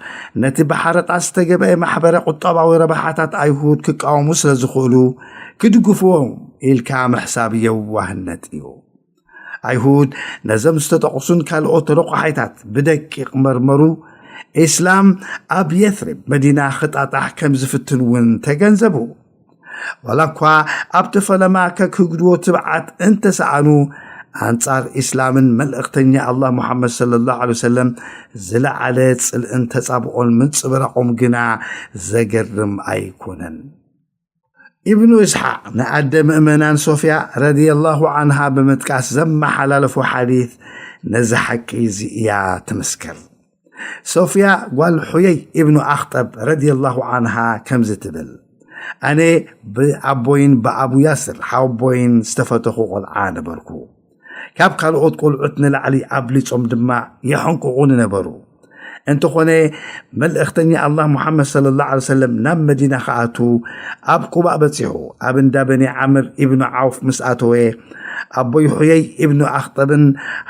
ነቲ ብሓረጣ ዝተገበአ ማሕበረ ቁጠባዊ ረብሓታት ኣይሁድ ክቃወሙ ስለ ዝኽእሉ፣ ክድግፍዎም ኢልካ ምሕሳብ የዋህነት እዩ። ኣይሁድ ነዞም ዝተጠቕሱን ካልኦት ረቋሒታት ብደቂቕ መርመሩ። ኢስላም ኣብ የትሪብ መዲና ክጣጣሕ ከም ዝፍትን እውን ተገንዘቡ። ዋላ እኳ ኣብቲ ፈለማ ከክህግድዎ ትብዓት እንተሰኣኑ፣ ኣንጻር ኢስላምን መልእኽተኛ ኣላህ ሙሓመድ ሰለላሁ ዐለይሂ ወሰለም ዝለዓለ ጽልእን ተጻብኦን ምንጽብራቖም ግና ዘገርም ኣይኮነን። ኢብኑ እስሓቅ ንኣደ ምእመናን ሶፍያ ረዲየላሁ ዓንሃ ብምጥቃስ ዘመሓላለፎ ሓዲት ነዚ ሓቂ እዚ እያ ትምስክር። ሶፍያ ጓል ሑየይ ኢብኑ ኣኽጠብ ረዲየላሁ ዓንሃ ከምዚ ትብል፣ ኣነ ብኣቦይን ብኣቡ ያስር ሓወቦይን ዝተፈተኹ ቆልዓ ነበርኩ። ካብ ካልኦት ቆልዑት ንላዕሊ ኣብሊጾም ድማ የሐንቅቑኒ ነበሩ። እንተኾነ፣ መልእኽተኛ ኣላህ ሙሓመድ ሰለላሁ ዐለይሂ ወሰለም ናብ መዲና ክኣቱ፣ ኣብ ቁባእ በጺሑ፣ ኣብ እንዳ በኒ ዓምር ኢብኑ ዓውፍ ምስ ኣተወ፣ ኣቦይ ሑየይ ኢብኑ ኣኽጠብን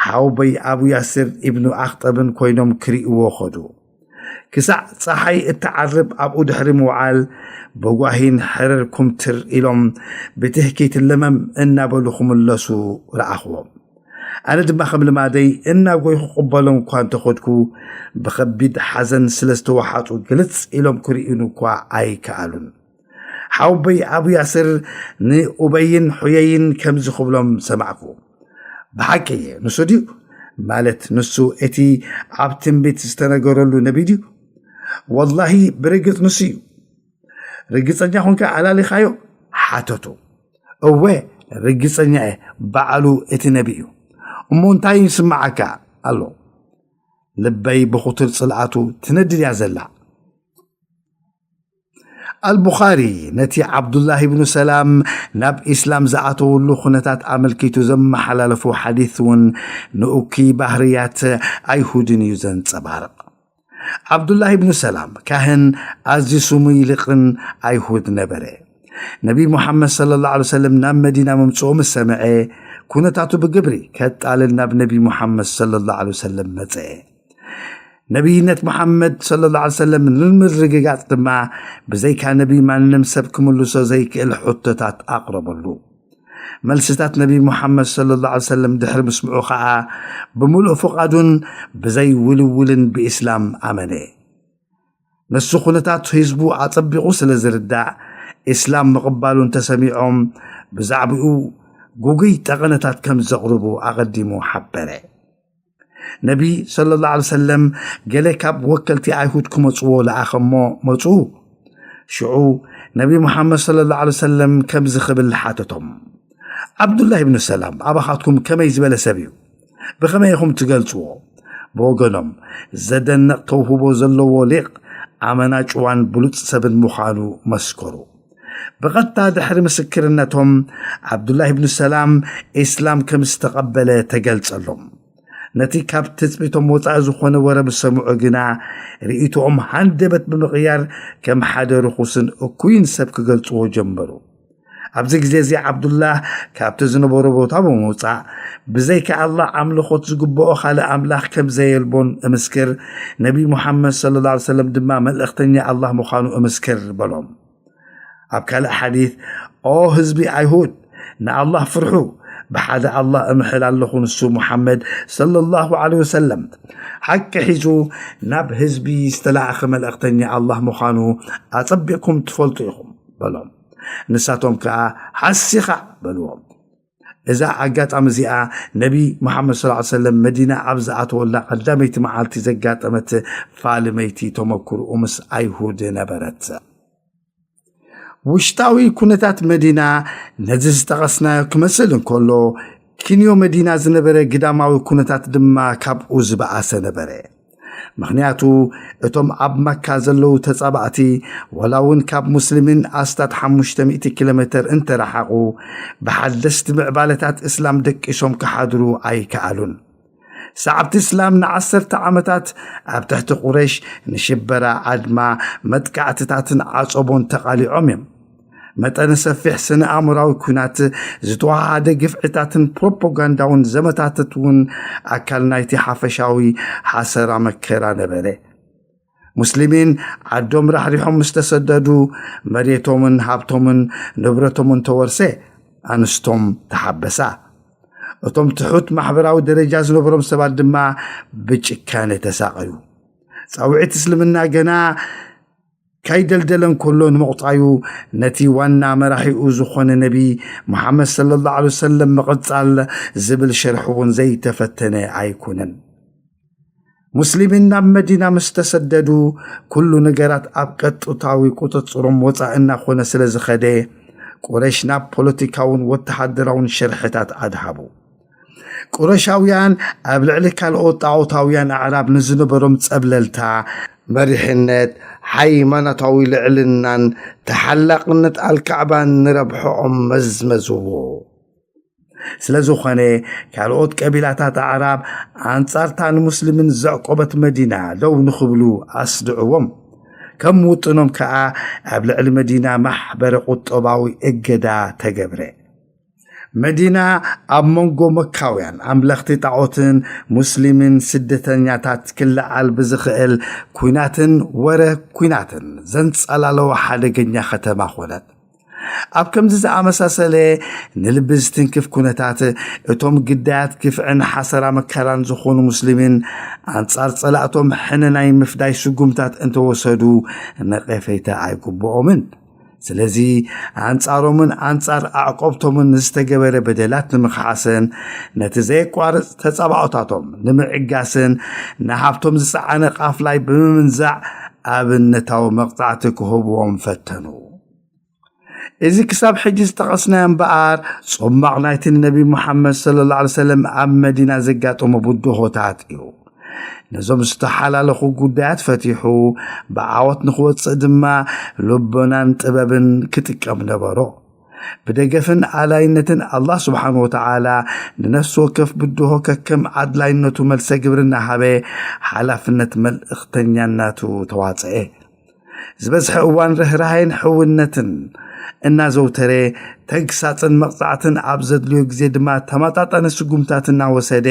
ሓወቦይ ኣቡ ያስር ኢብኑ ኣኽጠብን ኮይኖም ክርእይዎ ኸዱ። ክሳዕ ጸሓይ እትዓርብ ኣብኡ ድሕሪ ምውዓል፣ ብጓሂን ሕርር ኩምትር ኢሎም ብትህኪት ለመም እናበሉ ክምለሱ ረኣኽዎም። ኣነ ድማ ከም ልማደይ እናጎይኹ ክቕበሎም እኳ እንተኸድኩ፣ ብኸቢድ ሓዘን ስለ ዝተወሓጡ ግልጽ ኢሎም ክርእዩኒ እኳ ኣይከኣሉን። ሓወቦይ ኣቡ ያስር ንኡበይን ሑየይን ከምዚ ክብሎም ሰማዕኩ፣ "ብሓቂ እየ፣ ንሱ ድዩ? ማለት ንሱ እቲ ኣብ ትንቢት ዝተነገረሉ ነቢ ድዩ?" "ወላሂ ብርግጽ ንሱ እዩ። ርግጸኛ ኾንካ ኣላሊኻዮ?" ሓተቱ። "እወ፣ ርግጸኛ እየ፣ ባዕሉ እቲ ነቢ እዩ። እሞ እንታይ ይስምዓካ ኣሎ?" ልበይ ብኹቱር ጽልኣቱ ትነድድ እያ ዘላ። ኣልቡኻሪ ነቲ ዓብዱላህ ኢብኑ ሰላም ናብ ኢስላም ዝኣተወሉ ኩነታት ኣመልኪቱ ዘመሓላለፎ ሓዲት እውን ንኡኪ ባህርያት ኣይሁድን እዩ ዘንጸባርቕ። ዓብዱላህ ኢብኑ ሰላም ካህን ኣዝዩ ስሙይ ሊቕን ኣይሁድ ነበረ። ነቢ ሙሓመድ ሰለላሁ ዐለይሂ ወሰለም ናብ መዲና ምምጽኡ ምስ ሰምዐ፣ ኩነታቱ ብግብሪ ከጣልል ናብ ነቢ ሙሓመድ ሰለላሁ ዐለይሂ ወሰለም መጸ። ነቢይነት ሙሓመድ ሰለላሁ ዐለይሂ ወሰለም ንምርግጋጽ ድማ ብዘይካ ነቢ ማንም ሰብ ክምልሶ ዘይክእል ሕቶታት ኣቕረበሉ። መልስታት ነቢ ሙሓመድ ሰለላሁ ዐለይሂ ወሰለም ድሕሪ ምስምዑ ኸኣ ብምሉእ ፍቓዱን ብዘይ ውልውልን ብኢስላም ኣመነ። ንሱ ኩነታት ህዝቡ ኣጸቢቑ ስለ ዝርዳእ፣ ኢስላም ምቕባሉ እንተሰሚዖም ብዛዕባኡ ግጉይ ጠቐነታት ከም ዘቕርቡ ኣቐዲሙ ሓበረ። ነቢ ሰለላሁ ዐለይሂ ወሰለም ገለ ካብ ወከልቲ ኣይሁድ ክመጽዎ ለኣኸ እሞ መጹ። ሽዑ ነቢ ሙሓመድ ሰለላሁ ዐለይሂ ወሰለም ከምዚ ክብል ሓተቶም፣ ዓብዱላህ ኢብኑ ሰላም ኣባኻትኩም ከመይ ዝበለ ሰብ እዩ? ብኸመይ ኢኹም ትገልጽዎ? ብወገኖም፣ ዘደንቕ ተውህቦ ዘለዎ ሊቕ፣ ኣመና ጭዋን ብሉጽ ሰብን ምዃኑ መስከሩ። ብቐጥታ ድሕሪ ምስክርነቶም፣ ዓብዱላህ ኢብኑ ሰላም ኢስላም ከም ዝተቐበለ ተገልጸሎም። ነቲ ካብ ትጽቢቶም ወጻኢ ዝኾነ ወረ ምስ ሰምዑ ግና፣ ርእይቶኦም ሃንደበት ብምቕያር፣ ከም ሓደ ርኹስን እኩይን ሰብ ክገልጽዎ ጀመሩ። ኣብዚ ግዜ እዚ ዓብዱላህ ካብቲ ዝነበሮ ቦታ ብምውጻእ፣ ብዘይካ ኣላህ ኣምልኾት ዝግብኦ ካልእ ኣምላኽ ከም ዘየልቦን እምስክር፣ ነቢ ሙሓመድ ሰለላሁ ዐለይሂ ወሰለም ድማ መልእኽተኛ ኣላህ ምዃኑ እምስክር በሎም። ኣብ ካልእ ሓዲት፣ ኦ ህዝቢ ኣይሁድ፣ ንኣላህ ፍርሑ፣ ብሓደ ኣላህ እምሕል ኣለኹ፣ ንሱ ሙሓመድ ሰለላሁ ዐለይሂ ወሰለም ሓቂ ሒዙ ናብ ህዝቢ ዝተላእኸ መልእኽተኛ ኣላህ ምዃኑ ኣጸቢቕኩም ትፈልጡ ኢኹም በሎም። ንሳቶም ከኣ ሓሲኻ በልዎም። እዛ ኣጋጣሚ እዚኣ ነቢ ሙሓመድ ሰለላሁ ዐለይሂ ወሰለም መዲና ኣብ ዝኣተወላ ቀዳመይቲ መዓልቲ ዘጋጠመት ፋልመይቲ ተመክሮኡ ምስ ኣይሁድ ነበረት። ውሽጣዊ ኩነታት መዲና ነዚ ዝጠቐስናዮ ክመስል እንከሎ፣ ክንዮ መዲና ዝነበረ ግዳማዊ ኩነታት ድማ ካብኡ ዝበኣሰ ነበረ። ምኽንያቱ፣ እቶም ኣብ መካ ዘለዉ ተጻባእቲ፣ ዋላ እውን ካብ ሙስሊሚን ኣስታት ሓሙሽተ ሚእቲ ኪሎ ሜተር እንተረሓቑ፣ ብሓደስቲ ምዕባለታት እስላም ደቂሶም ክሓድሩ ኣይከኣሉን። ሰዓብቲ እስላም ንዓሰርተ ዓመታት ኣብ ትሕቲ ቁረይሽ ንሽበራ፣ ኣድማ፣ መጥቃዕትታትን ዓጸቦን ተቓሊዖም እዮም። መጠነ ሰፊሕ ስነ ኣእምራዊ ኲናት፣ ዝተወሃሃደ ግፍዕታትን ፕሮፓጋንዳውን ዘመታትት እውን ኣካል ናይቲ ሓፈሻዊ ሓሰራ መከራ ነበረ። ሙስሊሚን ዓዶም ራሕሪሖም ምስ ተሰደዱ፣ መሬቶምን ሃብቶምን ንብረቶምን ተወርሰ፣ ኣንስቶም ተሓበሳ። እቶም ትሑት ማሕበራዊ ደረጃ ዝነበሮም ሰባት ድማ ብጭካነ ተሳቐዩ። ጻውዒት እስልምና ገና ካይደልደለ እንከሎ ንምቕጻዩ፣ ነቲ ዋና መራሒኡ ዝኾነ ነቢ ሙሓመድ ሰለላሁ ዐለይሂ ወሰለም ምቕጻል ዝብል ሸርሒ እውን ዘይተፈተነ ኣይኮነን። ሙስሊሚን ናብ መዲና ምስ ተሰደዱ፣ ኩሉ ነገራት ኣብ ቀጥታዊ ቁጽጽሮም ወጻኢ እናኾነ ስለ ዝኸደ፣ ቁረሽ ናብ ፖለቲካውን ወተሃደራውን ሸርሕታት ኣድሃቡ። ቁረሻውያን ኣብ ልዕሊ ካልኦት ጣዖታውያን ኣዕራብ ንዝነበሮም ጸብለልታ፣ መሪሕነት፣ ሃይማኖታዊ ልዕልናን ተሓላቕነት ኣልካዕባን ንረብሖኦም መዝመዝዎ። ስለ ዝኾነ፣ ካልኦት ቀቢላታት ኣዕራብ ኣንጻርታ ንሙስሊምን ዘዕቆበት መዲና ደው ንኽብሉ ኣስድዕዎም። ከም ውጥኖም ከኣ ኣብ ልዕሊ መዲና ማሕበረ ቁጠባዊ እገዳ ተገብረ። መዲና ኣብ መንጎ መካውያን ኣምለኽቲ ጣዖትን ሙስሊምን ስደተኛታት ክለዓል ብዝኽእል ኲናትን ወረ ኲናትን ዘንጸላለወ ሓደገኛ ከተማ ኾነት። ኣብ ከምዚ ዝኣመሳሰለ ንልቢ ዝትንክፍ ኩነታት፣ እቶም ግዳያት ግፍዕን ሓሰራ መከራን ዝኾኑ ሙስሊሚን ኣንጻር ጸላእቶም ሕነ ናይ ምፍዳይ ስጉምታት እንተወሰዱ ነቐፌታ ኣይግብኦምን። ስለዚ ኣንጻሮምን ኣንጻር ኣዕቆብቶምን ንዝተገበረ በደላት ንምኽሓስን ነቲ ዘየቋርጽ ተጻባኦታቶም ንምዕጋስን ንሃብቶም ዝጸዓነ ቃፍላይ ብምምንዛዕ ኣብነታዊ መቕጻዕቲ ክህብዎም ፈተኑ። እዚ ክሳብ ሕጂ ዝጠቐስናዮ እምበኣር፣ ጽማቕ ናይቲ ንነቢ ሙሓመድ ሰለላሁ ዐለይሂ ወሰለም ኣብ መዲና ዘጋጠሞ ብድሆታት እዩ። ነዞም ዝተሓላለኹ ጉዳያት ፈቲሑ ብዓወት ንኽወፅእ ድማ ልቦናን ጥበብን ክጥቀም ነበሮ። ብደገፍን ኣላይነትን ኣላህ ስብሓን ወተዓላ ንነፍሲ ወከፍ ብድሆ ከከም ኣድላይነቱ መልሰ ግብሪ እናሃበ ሓላፍነት መልእኽተኛናቱ ተዋፅአ። ዝበዝሐ እዋን ርህራሄን ሕውነትን እናዘውተረ፣ ተግሳጽን መቕጻዕትን ኣብ ዘድልዮ ግዜ ድማ ተመጣጣኒ ስጉምታት እናወሰደ፣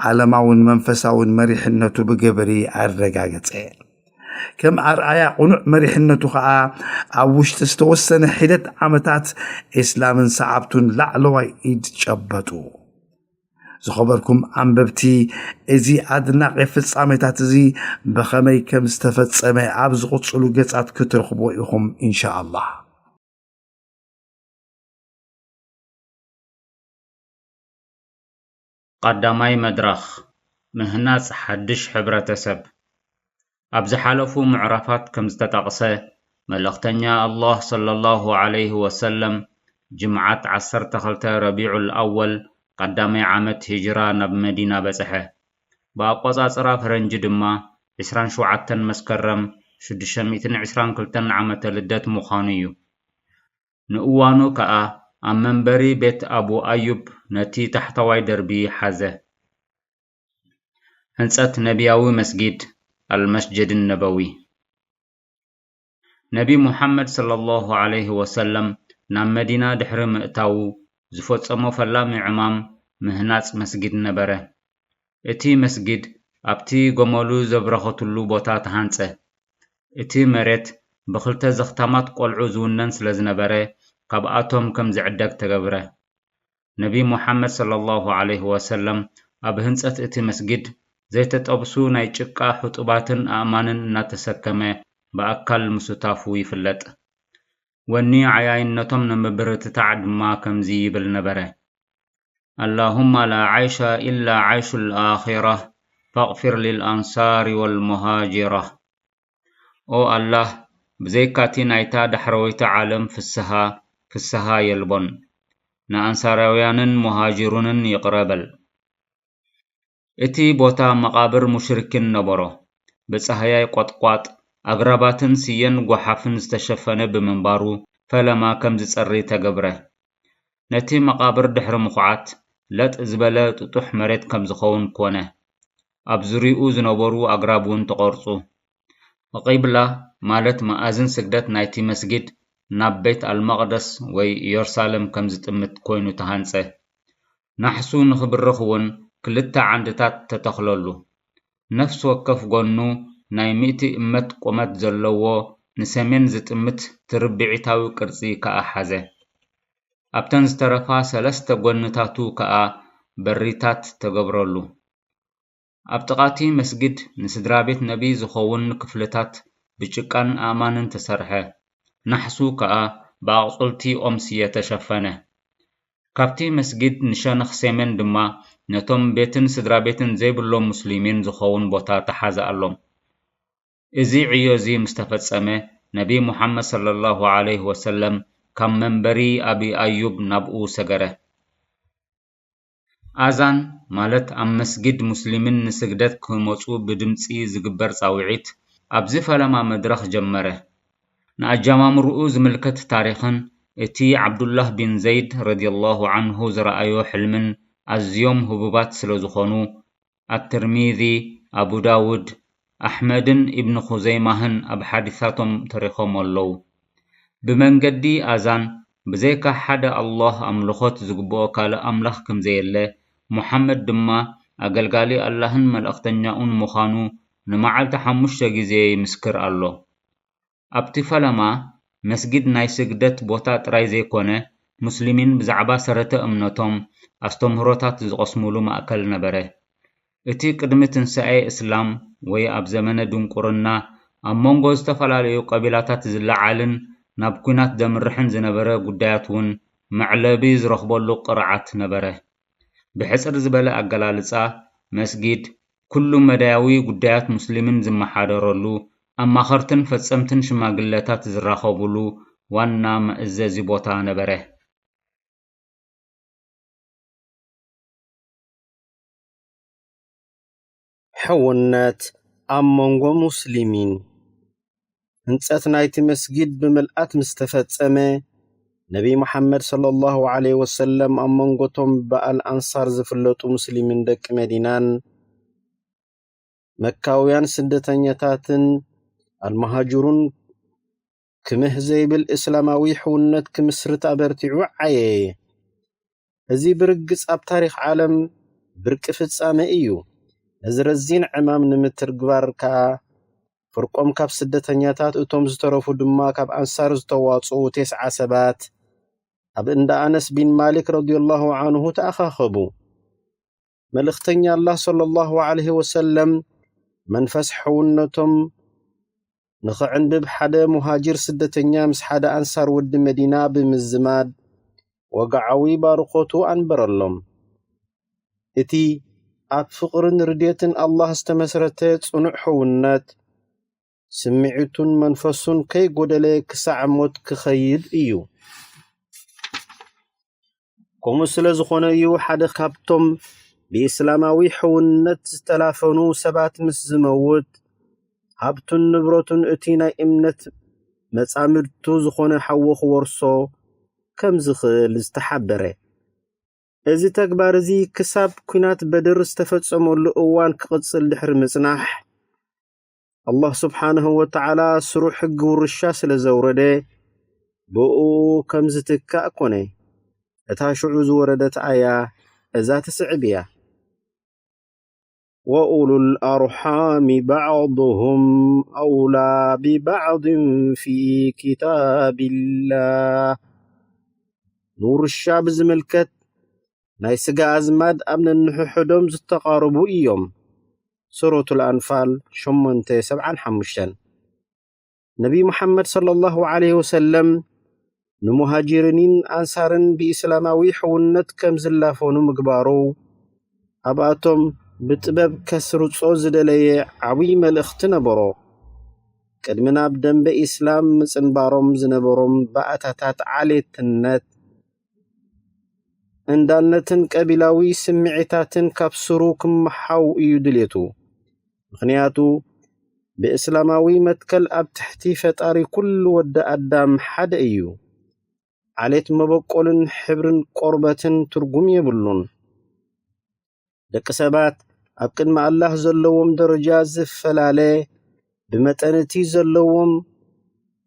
ዓለማውን መንፈሳውን መሪሕነቱ ብግብሪ ኣረጋገጸ። ከም ኣርኣያ ቅኑዕ መሪሕነቱ ኸኣ፣ ኣብ ውሽጢ ዝተወሰነ ሒደት ዓመታት፣ ኢስላምን ሰዓብቱን ላዕለዋይ ኢድ ጨበጡ። ዝኸበርኩም ኣንበብቲ፣ እዚ ኣድናቒ ፍጻሜታት እዚ ብኸመይ ከም ዝተፈጸመ ኣብ ዝቕጽሉ ገጻት ክትረኽብዎ ኢኹም፣ ኢንሻኣላህ። ቀዳማይ መድረኽ፣ ምህናጽ ሓድሽ ሕብረተሰብ። ኣብ ዝሓለፉ ምዕራፋት ከም ዝተጠቕሰ፣ መልእኽተኛ ኣላህ ሰለላሁ ዐለይሂ ወሰለም፣ ጅምዓት ዓሰርተ ክልተ ረቢዑል ኣወል ቀዳማይ ዓመት ሂጅራ ናብ መዲና በጽሐ። ብኣቆጻጽራ ፈረንጂ ድማ ዕስራን ሸውዓተን መስከረም ሽዱሽተ ሚእትን ዕስራን ክልተን ዓመተ ልደት ምዃኑ እዩ። ንእዋኑ ከኣ ኣብ መንበሪ ቤት ኣቡ ኣዩብ ነቲ ታሕተዋይ ደርቢ ሓዘ። ህንጸት ነቢያዊ መስጊድ፣ ኣልመስጅድ ነበዊ። ነቢ ሙሓመድ ሰለላሁ ዐለይሂ ወሰለም ናብ መዲና ድሕሪ ምእታዉ ዝፈጸሞ ፈላሚ ዕማም ምህናጽ መስጊድ ነበረ። እቲ መስጊድ ኣብቲ ገመሉ ዘብረኸትሉ ቦታ ተሃንጸ። እቲ መሬት ብኽልተ ዘኽታማት ቆልዑ ዝውነን ስለ ዝነበረ፣ ካብኣቶም ከም ዝዕደግ ተገብረ። ነቢ ሙሓመድ ሰለላሁ ዐለይሂ ወሰለም ኣብ ህንጸት እቲ መስጊድ ዘይተጠብሱ ናይ ጭቃ ሕጡባትን ኣእማንን እናተሰከመ ብኣካል ምስታፉ ይፍለጥ። ወኒ ዓያይነቶም ንምብርትታዕ ድማ ከምዚ ይብል ነበረ፣ ኣላሁማ ላ ዓይሻ ኢላ ዓይሹል ኣኺራ ፈቕፊር ሊልኣንሳሪ ወልሙሃጅራ። ኦ ኣላህ፣ ብዘይካቲ ናይታ ዳሕረወይቲ ዓለም ፍስሃ፣ ፍስሃ የልቦን። ንኣንሳራውያንን ሙሃጅሩንን ይቕረ በል። እቲ ቦታ መቓብር ሙሽሪኪን ነበሮ። ብጻህያይ ቆጥቋጥ፣ ኣግራባትን ስየን ጓሓፍን ዝተሸፈነ ብምንባሩ፣ ፈለማ ከም ዝጸሪ ተገብረ። ነቲ መቓብር ድሕሪ ምኹዓት፣ ለጥ ዝበለ ጥጡሕ መሬት ከም ዝኸውን ኮነ። ኣብ ዙርያኡ ዝነበሩ ኣግራብ እውን ተቖርጹ። ቂብላ፣ ማለት መኣዝን ስግደት ናይቲ መስጊድ፣ ናብ ቤት ኣልመቕደስ ወይ ኢየሩሳሌም ከም ዝጥምት ኮይኑ ተሃንጸ። ናሕሱ ንኽብርኽ እውን ክልተ ዓንድታት ተተኽለሉ። ነፍሲ ወከፍ ጎኑ ናይ ሚእቲ እመት ቁመት ዘለዎ ንሰሜን ዝጥምት ትርብዒታዊ ቅርጺ ከኣ ሓዘ። ኣብተን ዝተረፋ ሰለስተ ጎንታቱ ከኣ በሪታት ተገብረሉ። ኣብ ጥቓቲ መስጊድ ንስድራ ቤት ነቢ ዝኸውን ክፍልታት ብጭቃን ኣእማንን ተሰርሐ። ናሕሱ ከኣ ብኣቑጽልቲ ኦም ስየ ተሸፈነ። ካብቲ መስጊድ ንሸነኽ ሰሜን ድማ ነቶም ቤትን ስድራ ቤትን ዘይብሎም ሙስሊሚን ዝኸውን ቦታ ተሓዝኣሎም። እዚ ዕዮ እዚ ምስ ተፈጸመ፣ ነቢ ሙሓመድ ሰለላሁ ዐለይሂ ወሰለም ካብ መንበሪ ኣቢ ኣዩብ ናብኡ ሰገረ። ኣዛን፣ ማለት ኣብ መስጊድ ሙስሊሚን ንስግደት ክመጹ ብድምጺ ዝግበር ጻውዒት፣ ኣብዚ ፈለማ መድረኽ ጀመረ። ንኣጀማምርኡ ዝምልከት ታሪኽን እቲ ዓብዱላህ ቢን ዘይድ ረዲየላሁ ዐንሁ ዝረኣዮ ሕልምን ኣዝዮም ህቡባት ስለ ዝኾኑ፣ ኣትርሚዚ፣ ኣቡ ዳውድ፣ ኣሕመድን ኢብን ኹዘይማህን ኣብ ሓዲሳቶም ተሪኾም ኣለዉ። ብመንገዲ ኣዛን፣ ብዘይካ ሓደ ኣላህ ኣምልኾት ዝግብኦ ካልእ ኣምላኽ ከም ዘየለ፣ ሙሓመድ ድማ ኣገልጋሊ ኣላህን መልእኽተኛኡን ምዃኑ ንመዓልቲ ሓሙሽተ ግዜ ይምስክር ኣሎ። ኣብቲ ፈለማ፣ መስጊድ ናይ ስግደት ቦታ ጥራይ ዘይኮነ፣ ሙስሊሚን ብዛዕባ ሰረተ እምነቶም ኣስተምህሮታት ዝቐስሙሉ ማእከል ነበረ። እቲ ቅድሚ ትንሳኤ እስላም ወይ ኣብ ዘመነ ድንቁርና ኣብ መንጎ ዝተፈላለዩ ቀቢላታት ዝለዓልን ናብ ኲናት ዘምርሕን ዝነበረ ጉዳያት እውን መዕለቢ ዝረኽበሉ ቅርዓት ነበረ። ብሕጽር ዝበለ ኣገላልጻ፣ መስጊድ ኩሉ መዳያዊ ጉዳያት ሙስሊምን ዝመሓደረሉ፣ ኣማኸርትን ፈጸምትን ሽማግለታት ዝራኸቡሉ ዋና መእዘዚ ቦታ ነበረ። ሕውነት ኣብ መንጎ ሙስሊሚን። ህንጸት ናይቲ መስጊድ ብምልኣት ምስ ተፈጸመ፣ ነቢ መሓመድ ሰለላሁ ዐለይሂ ወሰለም ኣብ መንጎቶም ብኣል ኣንሳር ዝፍለጡ ሙስሊሚን ደቂ መዲናን መካውያን ስደተኛታትን ኣልመሃጅሩን ክምህ ዘይብል እስላማዊ ሕውነት ክምስርት ኣበርቲዑ ዓየየ። እዚ ብርግጽ ኣብ ታሪኽ ዓለም ብርቂ ፍጻመ እዩ። ነዚ ረዚን ዕማም ንምትግባር ከኣ ፍርቆም ካብ ስደተኛታት፣ እቶም ዝተረፉ ድማ ካብ ኣንሳር ዝተዋጽኡ ተስዓ ሰባት ኣብ እንዳ ኣነስ ቢን ማሊክ ረዲየላሁ ዐንሁ ተኣኻኸቡ። መልእኽተኛ ኣላህ ሰለላሁ ዐለይሂ ወሰለም መንፈስ ሕውነቶም ንኽዕንብብ ሓደ ሙሃጅር ስደተኛ ምስ ሓደ ኣንሳር ወዲ መዲና ብምዝማድ ወግዓዊ ባርኾቱ ኣንበረሎም። እቲ ኣብ ፍቕርን ርድየትን ኣላህ ዝተመስረተ ጽኑዕ ሕውነት ስምዒቱን መንፈሱን ከይጎደለ ክሳዕ ሞት ክኸይድ እዩ። ከምኡ ስለ ዝኾነ እዩ ሓደ ካብቶም ብእስላማዊ ሕውነት ዝተላፈኑ ሰባት ምስ ዝመውት፣ ሃብቱን ንብረቱን እቲ ናይ እምነት መጻምድቱ ዝኾነ ሓዉ ክወርሶ ከም ዝኽእል ዝተሓበረ። እዚ ተግባር እዚ ክሳብ ኲናት በድር ዝተፈጸመሉ እዋን ክቕጽል ድሕሪ ምጽናሕ፣ ኣላህ ስብሓንሁ ወተዓላ ስሩዕ ሕጊ ውርሻ ስለ ዘውረደ፣ ብእኡ ከም ዝትካእ ኮነ። እታ ሽዑ ዝወረደት ኣያ እዛ ትስዕብ እያ። وأولو الأرحام بعضهم أولى ببعض في كتاب الله። ንውርሻ ብዝምልከት ናይ ስጋ ኣዝማድ ኣብ ነንሕድሕዶም ዝተቓረቡ እዮም። ሱረቱል ኣንፋል ሸሞንተ ሰብዓን ሓሙሽተን። ነቢ ሙሓመድ ሰለላሁ ዐለይሂ ወሰለም ንሙሃጅሪንን ኣንሳርን ብእስላማዊ ሕውነት ከም ዝላፈኑ ምግባሩ፣ ኣብኣቶም ብጥበብ ከስርጾ ዝደለየ ዓብዪ መልእኽቲ ነበሮ። ቅድሚ ናብ ደንበ ኢስላም ምጽንባሮም ዝነበሮም ባእታታት ዓሌትነት፣ እንዳነትን ቀቢላዊ ስምዒታትን ካብ ስሩ ክመሓው እዩ ድሌቱ። ምኽንያቱ፣ ብእስላማዊ መትከል ኣብ ትሕቲ ፈጣሪ ኩሉ ወዲ ኣዳም ሓደ እዩ። ዓሌት መበቆልን ሕብርን ቆርበትን ትርጉም የብሉን። ደቂ ሰባት ኣብ ቅድሚ ኣላህ ዘለዎም ደረጃ ዝፈላለ ብመጠን እቲ ዘለዎም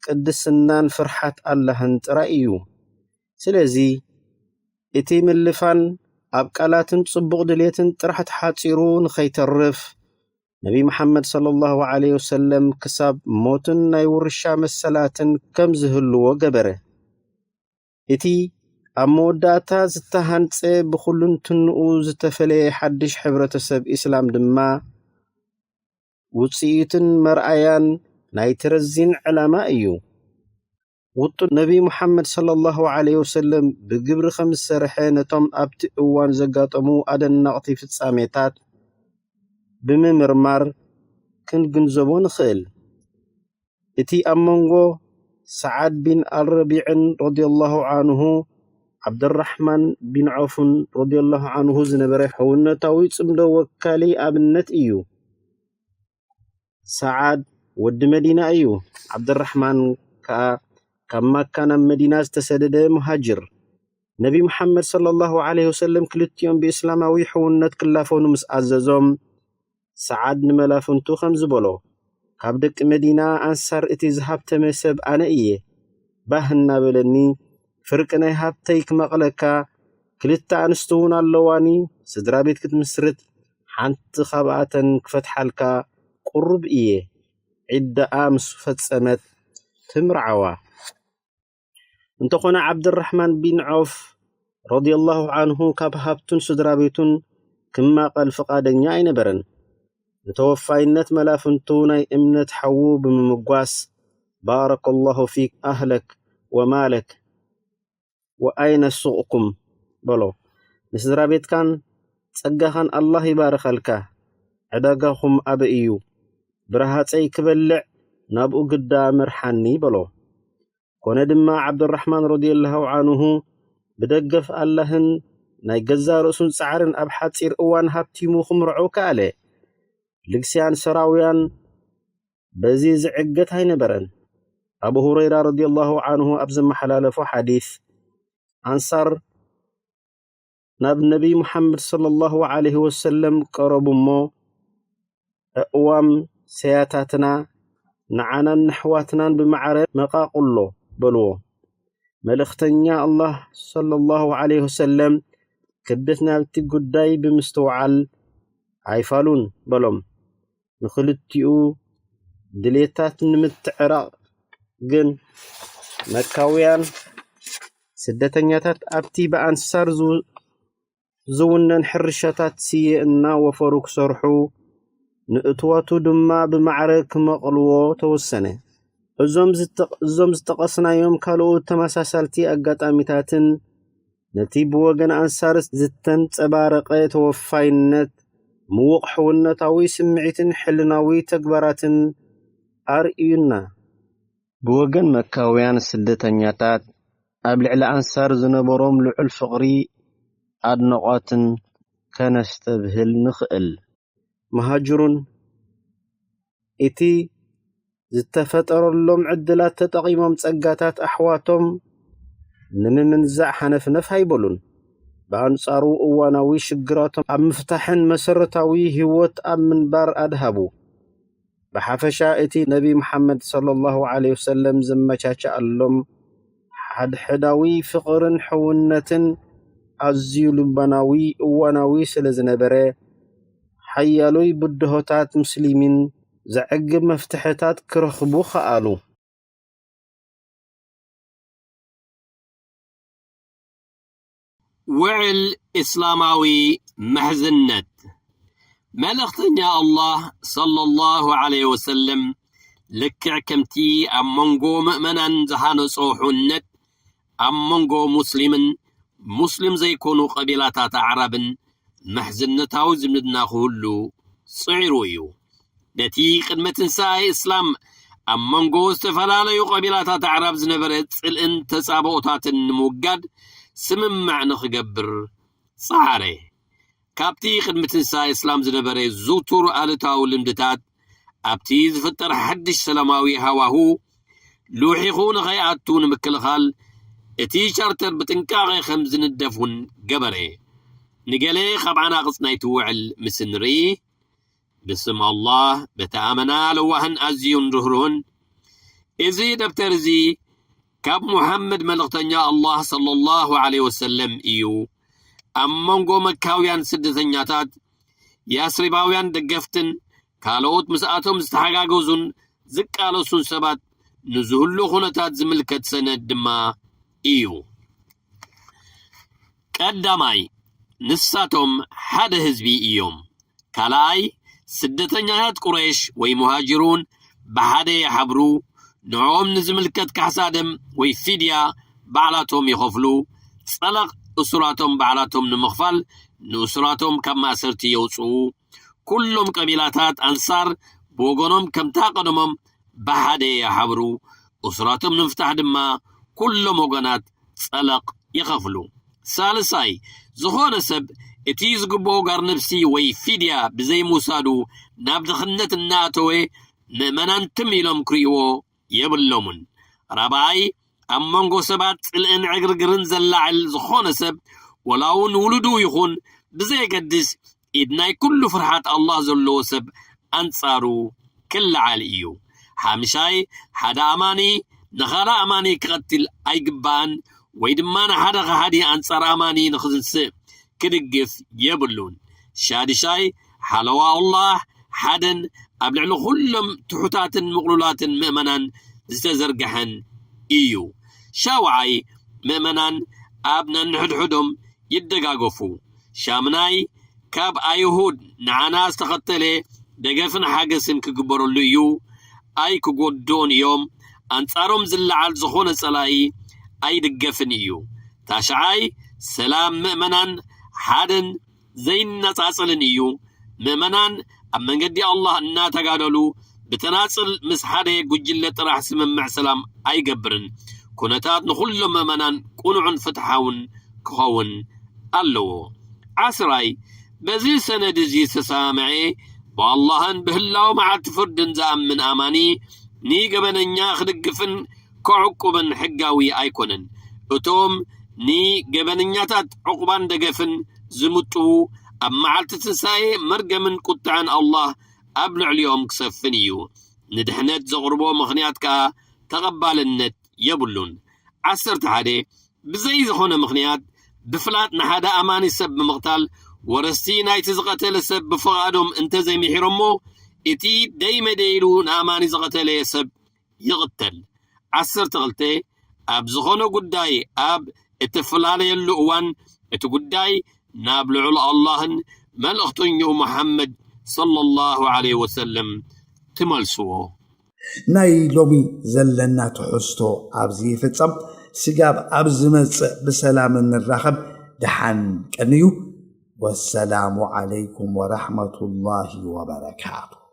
ቅድስናን ፍርሓት ኣላህን ጥራይ እዩ። ስለዚ፣ እቲ ምልፋን ኣብ ቃላትን ጽቡቕ ድሌትን ጥራሕ ተሓጺሩ ንኸይተርፍ፣ ነቢ መሓመድ ሰለላሁ ዐለይሂ ወሰለም ክሳብ ሞትን ናይ ውርሻ መሰላትን ከም ዝህልዎ ገበረ። እቲ ኣብ መወዳእታ ዝተሃንጸ ብኹልንትንኡ ዝተፈለየ ሓድሽ ሕብረተሰብ ኢስላም ድማ ውጽኢትን መርኣያን ናይቲ ረዚን ዕላማ እዩ። ውጡን ነቢ ሙሓመድ ሰለላሁ ዐለይሂ ወሰለም ብግብሪ ከም ዝሰርሐ ነቶም ኣብቲ እዋን ዘጋጠሙ ኣደናቕቲ ፍጻሜታት ብምምርማር ክንግንዘቦ ንኽእል። እቲ ኣብ መንጎ ሰዓድ ቢን ኣልረቢዕን ረዲየላሁ ዐንሁ ዓብደራሕማን ቢን ዖፍን ረዲየላሁ ዐንሁ ዝነበረ ሕውነታዊ ጽምዶ ወካሊ ኣብነት እዩ። ሰዓድ ወዲ መዲና እዩ። ዓብደራሕማን ከኣ ካብ ማካ ናብ መዲና ዝተሰደደ ሙሃጅር። ነቢ ሙሓመድ ሰለላሁ ዐለይሂ ወሰለም ክልቲኦም ብእስላማዊ ሕውነት ክላፈኑ ምስ ኣዘዞም፣ ሰዓድ ንመላፍንቱ ከምዚ በሎ፣ ካብ ደቂ መዲና ኣንሳር እቲ ዝሃብተመ ሰብ ኣነ እየ። ባህ እናበለኒ፣ ፍርቂ ናይ ሃብተይ ክመቕለካ፣ ክልተ ኣንስቲ እውን ኣለዋኒ፣ ስድራ ቤት ክትምስርት፣ ሓንቲ ካብኣተን ክፈትሓልካ ቁሩብ እየ። ዒዳኣ ምስ ፈጸመት ትምርዓዋ። እንተኾነ ዓብድራሕማን ቢን ዖፍ ረዲየላሁ ዐንሁ ካብ ሃብቱን ስድራ ቤቱን ክማቐል ፍቓደኛ ኣይነበረን። ንተወፋይነት መላፍንቱ ናይ እምነት ሓዉ ብምምጓስ፣ ባረከላሁ ፊክ ኣህለክ ወማለክ ወኣይነ ሱቕኩም በሎ። ንስድራ ቤትካን ጸጋኻን ኣላህ ይባርኸልካ። ዕዳጋኹም ኣበይ እዩ? ብረሃጸይ ክበልዕ ናብኡ ግዳ ምርሓኒ በሎ። ኮነ ድማ ዓብዱራሕማን ረዲየላሁ ዐንሁ ብደገፍ ኣላህን ናይ ገዛ ርእሱን ጻዕርን ኣብ ሓጺር እዋን ሃብቲሙ ክምርዖ ከኣለ። ልግሲ ኣንሳራውያን በዚ ዝዕገት ኣይነበረን። ኣቡ ሁረይራ ረዲየላሁ ዓንሁ ኣብ ዘመሓላለፎ ሓዲስ፣ ኣንሳር ናብ ነቢይ ሙሓመድ ሰለላሁ ዓለይሂ ወሰለም ቀረቡ እሞ፣ ኣእዋም ሰያታትና ንዓናን ነሕዋትናን ብማዕረ መቓቕሎ በልዎ። መልእኽተኛ ኣላህ ሰለላሁ ዓለይሂ ወሰለም ክብደት ናብቲ ጉዳይ ብምስትውዓል፣ ኣይፋሉን በሎም። ንኽልቲኡ ድሌታት ንምትዕራቕ ግን መካውያን ስደተኛታት ኣብቲ ብኣንሳር ዝው-፣ ዝውነን ሕርሻታት ስየ እናወፈሩ ክሰርሑ፣ ንእትዋቱ ድማ ብማዕረ ክመቕልዎ ተወሰነ። እዞም ዝጠ-፣ እዞም ዝጠቐስናዮም ካልኦት ተመሳሳልቲ ኣጋጣሚታትን ነቲ ብወገን ኣንሳር ዝተንጸባረቐ ተወፋይነት፣ ምዉቕ ሕውነታዊ ስምዒትን ሕልናዊ ተግባራትን ኣርእዩና። ብወገን መካውያን ስደተኛታት ኣብ ልዕሊ ኣንሳር ዝነበሮም ልዑል ፍቕሪ፣ ኣድናቖትን ከነስተብህል ንኽእል። መሃጅሩን እቲ ዝተፈጠረሎም ዕድላት ተጠቒሞም ጸጋታት ኣሕዋቶም ንምምንዛዕ ሃነፍነፍ ኣይበሉን። ብኣንጻሩ እዋናዊ ሽግራቶም ኣብ ምፍታሕን መሰረታዊ ህይወት ኣብ ምንባር ኣድሃቡ። ብሓፈሻ እቲ ነቢ መሓመድ ሰለላሁ ዓለይሂ ወሰለም ዘመቻቸኣሎም ሓድሕዳዊ ፍቕርን ሕውነትን ኣዝዩ ልባናዊ እዋናዊ ስለ ዝነበረ፣ ሓያሎይ ብድሆታት ሙስሊሚን ዘዕግብ መፍትሕታት ክረኽቡ ከኣሉ። ውዕል እስላማዊ ምሕዝነት። መልእኽተኛ ኣላህ ሰለላሁ ዓለይሂ ወሰለም ልክዕ ከምቲ ኣብ መንጎ ምእመናን ዝሃነጾ ሕውነት፣ ኣብ መንጎ ሙስሊምን ሙስሊም ዘይኮኑ ቀቢላታት ኣዕራብን ምሕዝነታዊ ዝምድና ክህሉ ጽዒሩ እዩ። ነቲ ቅድሚ ትንሳኤ እስላም ኣብ መንጎ ዝተፈላለዩ ቀቢላታት ኣዕራብ ዝነበረ ጽልእን ተጻብኦታትን ንምውጋድ ስምምዕ ንኽገብር ጸዓረ። ካብቲ ቅድሚ ትንሳኤ እስላም ዝነበረ ዝውቱር ኣሉታዊ ልምድታት፣ ኣብቲ ዝፍጠር ሓድሽ ሰላማዊ ሃዋሁ ልውሒኹ ንኸይኣቱ ንምክልኻል፣ እቲ ቻርተር ብጥንቃቐ ከም ዝንደፍ እውን ገበረ። ንገለ ካብ ዓናቕጽ ናይቲ ውዕል ምስ ንርኢ፣ ብስም ኣላህ፣ በቲ ኣመና ለዋህን ኣዝዩን ርህሩህን፣ እዚ ደብተር እዚ ካብ ሙሓመድ መልእኽተኛ ኣላህ ሰለላሁ ዓለይሂ ወሰለም እዩ። ኣብ መንጎ መካውያን ስደተኛታት፣ ያስሪባውያን ደገፍትን ካልኦት ምስኣቶም ዝተሓጋገዙን ዝቃለሱን ሰባት ንዝህሉ ኩነታት ዝምልከት ሰነድ ድማ እዩ። ቀዳማይ፣ ንሳቶም ሓደ ህዝቢ እዮም። ካልኣይ፣ ስደተኛታት ቁረይሽ ወይ ሙሃጅሩን ብሓደ ይሓብሩ። ንዕኦም ንዝምልከት ካሕሳ ደም ወይ ፊድያ ባዕላቶም ይኸፍሉ። ጸለቕ እሱራቶም ባዕላቶም ንምኽፋል ንእሱራቶም ካብ ማእሰርቲ የውጽኡ። ኩሎም ቀቢላታት ኣንሳር ብወገኖም ከምታ ቀደሞም ብሓደ ይሓብሩ። እሱራቶም ንምፍታሕ ድማ ኩሎም ወገናት ጸለቕ ይኸፍሉ። ሳልሳይ፣ ዝኾነ ሰብ እቲ ዝግብኦ ጋር ነብሲ ወይ ፊድያ ብዘይምውሳዱ ናብ ድኽነት እናኣተወ፣ ምእመናን ትም ኢሎም ክርእይዎ የብሎምን። ራብዓይ፣ ኣብ መንጎ ሰባት ጽልእን ዕግርግርን ዘላዕል ዝኾነ ሰብ፣ ወላ እውን ውሉዱ ይኹን ብዘየገድስ፣ ኢድ ናይ ኩሉ ፍርሓት ኣላህ ዘለዎ ሰብ ኣንጻሩ ክለዓል እዩ። ሓምሻይ፣ ሓደ ኣማኒ ንኻልእ ኣማኒ ክቐትል ኣይግባእን፣ ወይ ድማ ንሓደ ከሓዲ ኣንጻር ኣማኒ ንኽዝንስእ ክድግፍ የብሉን። ሻድሻይ፣ ሓለዋ ኣላህ ሓደን ኣብ ልዕሊ ኩሎም ትሑታትን ምቕሉላትን ምእመናን ዝተዘርግሐን እዩ። ሻውዓይ፣ ምእመናን ኣብ ነንሕድሕዶም ይደጋገፉ። ሻምናይ፣ ካብ ኣይሁድ ንዓና ዝተኸተለ ደገፍን ሓገዝን ክግበረሉ እዩ። ኣይክጎድኡን እዮም። ኣንጻሮም ዝለዓል ዝኾነ ጸላኢ ኣይድገፍን እዩ። ታሽዓይ፣ ሰላም ምእመናን ሓደን ዘይነጻጸልን እዩ። ምእመናን ኣብ መንገዲ ኣላህ እናተጋደሉ ብተናጽል ምስ ሓደ ጉጅለ ጥራሕ ስምምዕ ሰላም ኣይገብርን። ኩነታት ንኹሎም ምእመናን ቅኑዕን ፍትሓውን ክኸውን ኣለዎ። ዓስራይ፣ በዚ ሰነድ እዚ ዝተሰማምዐ ብኣላህን ብህላው መዓልቲ ፍርድን ዝኣምን ኣማኒ ንገበነኛ ክድግፍን ከዕቁብን ሕጋዊ ኣይኮነን። እቶም ንገበነኛታት ዕቑባን ደገፍን ዝምጥዉ፣ ኣብ መዓልቲ ትንሳኤ መርገምን ቁጥዐን ኣላህ ኣብ ልዕሊኦም ክሰፍን እዩ። ንድሕነት ዘቕርቦ ምኽንያት ከኣ ተቐባልነት የብሉን። ዓሰርተ ሓደ ብዘይ ዝኾነ ምኽንያት ብፍላጥ ንሓደ ኣማኒ ሰብ ብምቕታል፣ ወረስቲ ናይቲ ዝቐተለ ሰብ ብፍቓዶም እንተዘይምሒሮሞ፣ እቲ ደይመደ ኢሉ ንኣማኒ ዝቐተለ ሰብ ይቕተል። ዓሰርተ ክልተ ኣብ ዝኾነ ጉዳይ ኣብ እትፈላለየሉ እዋን፣ እቲ ጉዳይ ናብ ልዑል ኣላህን መልእኽተኛኡ ሙሓመድ ሰለላሁ ዐለይሂ ወሰለም ትመልስዎ። ናይ ሎሚ ዘለና ትሕዝቶ ኣብዚ ይፍጸም። ስጋብ ኣብ ዝመጽእ ብሰላም እንራኸብ፣ ደሓን ቀንዩ። ወሰላሙ ዓለይኩም ወራሕመቱላሂ ወበረካቱ።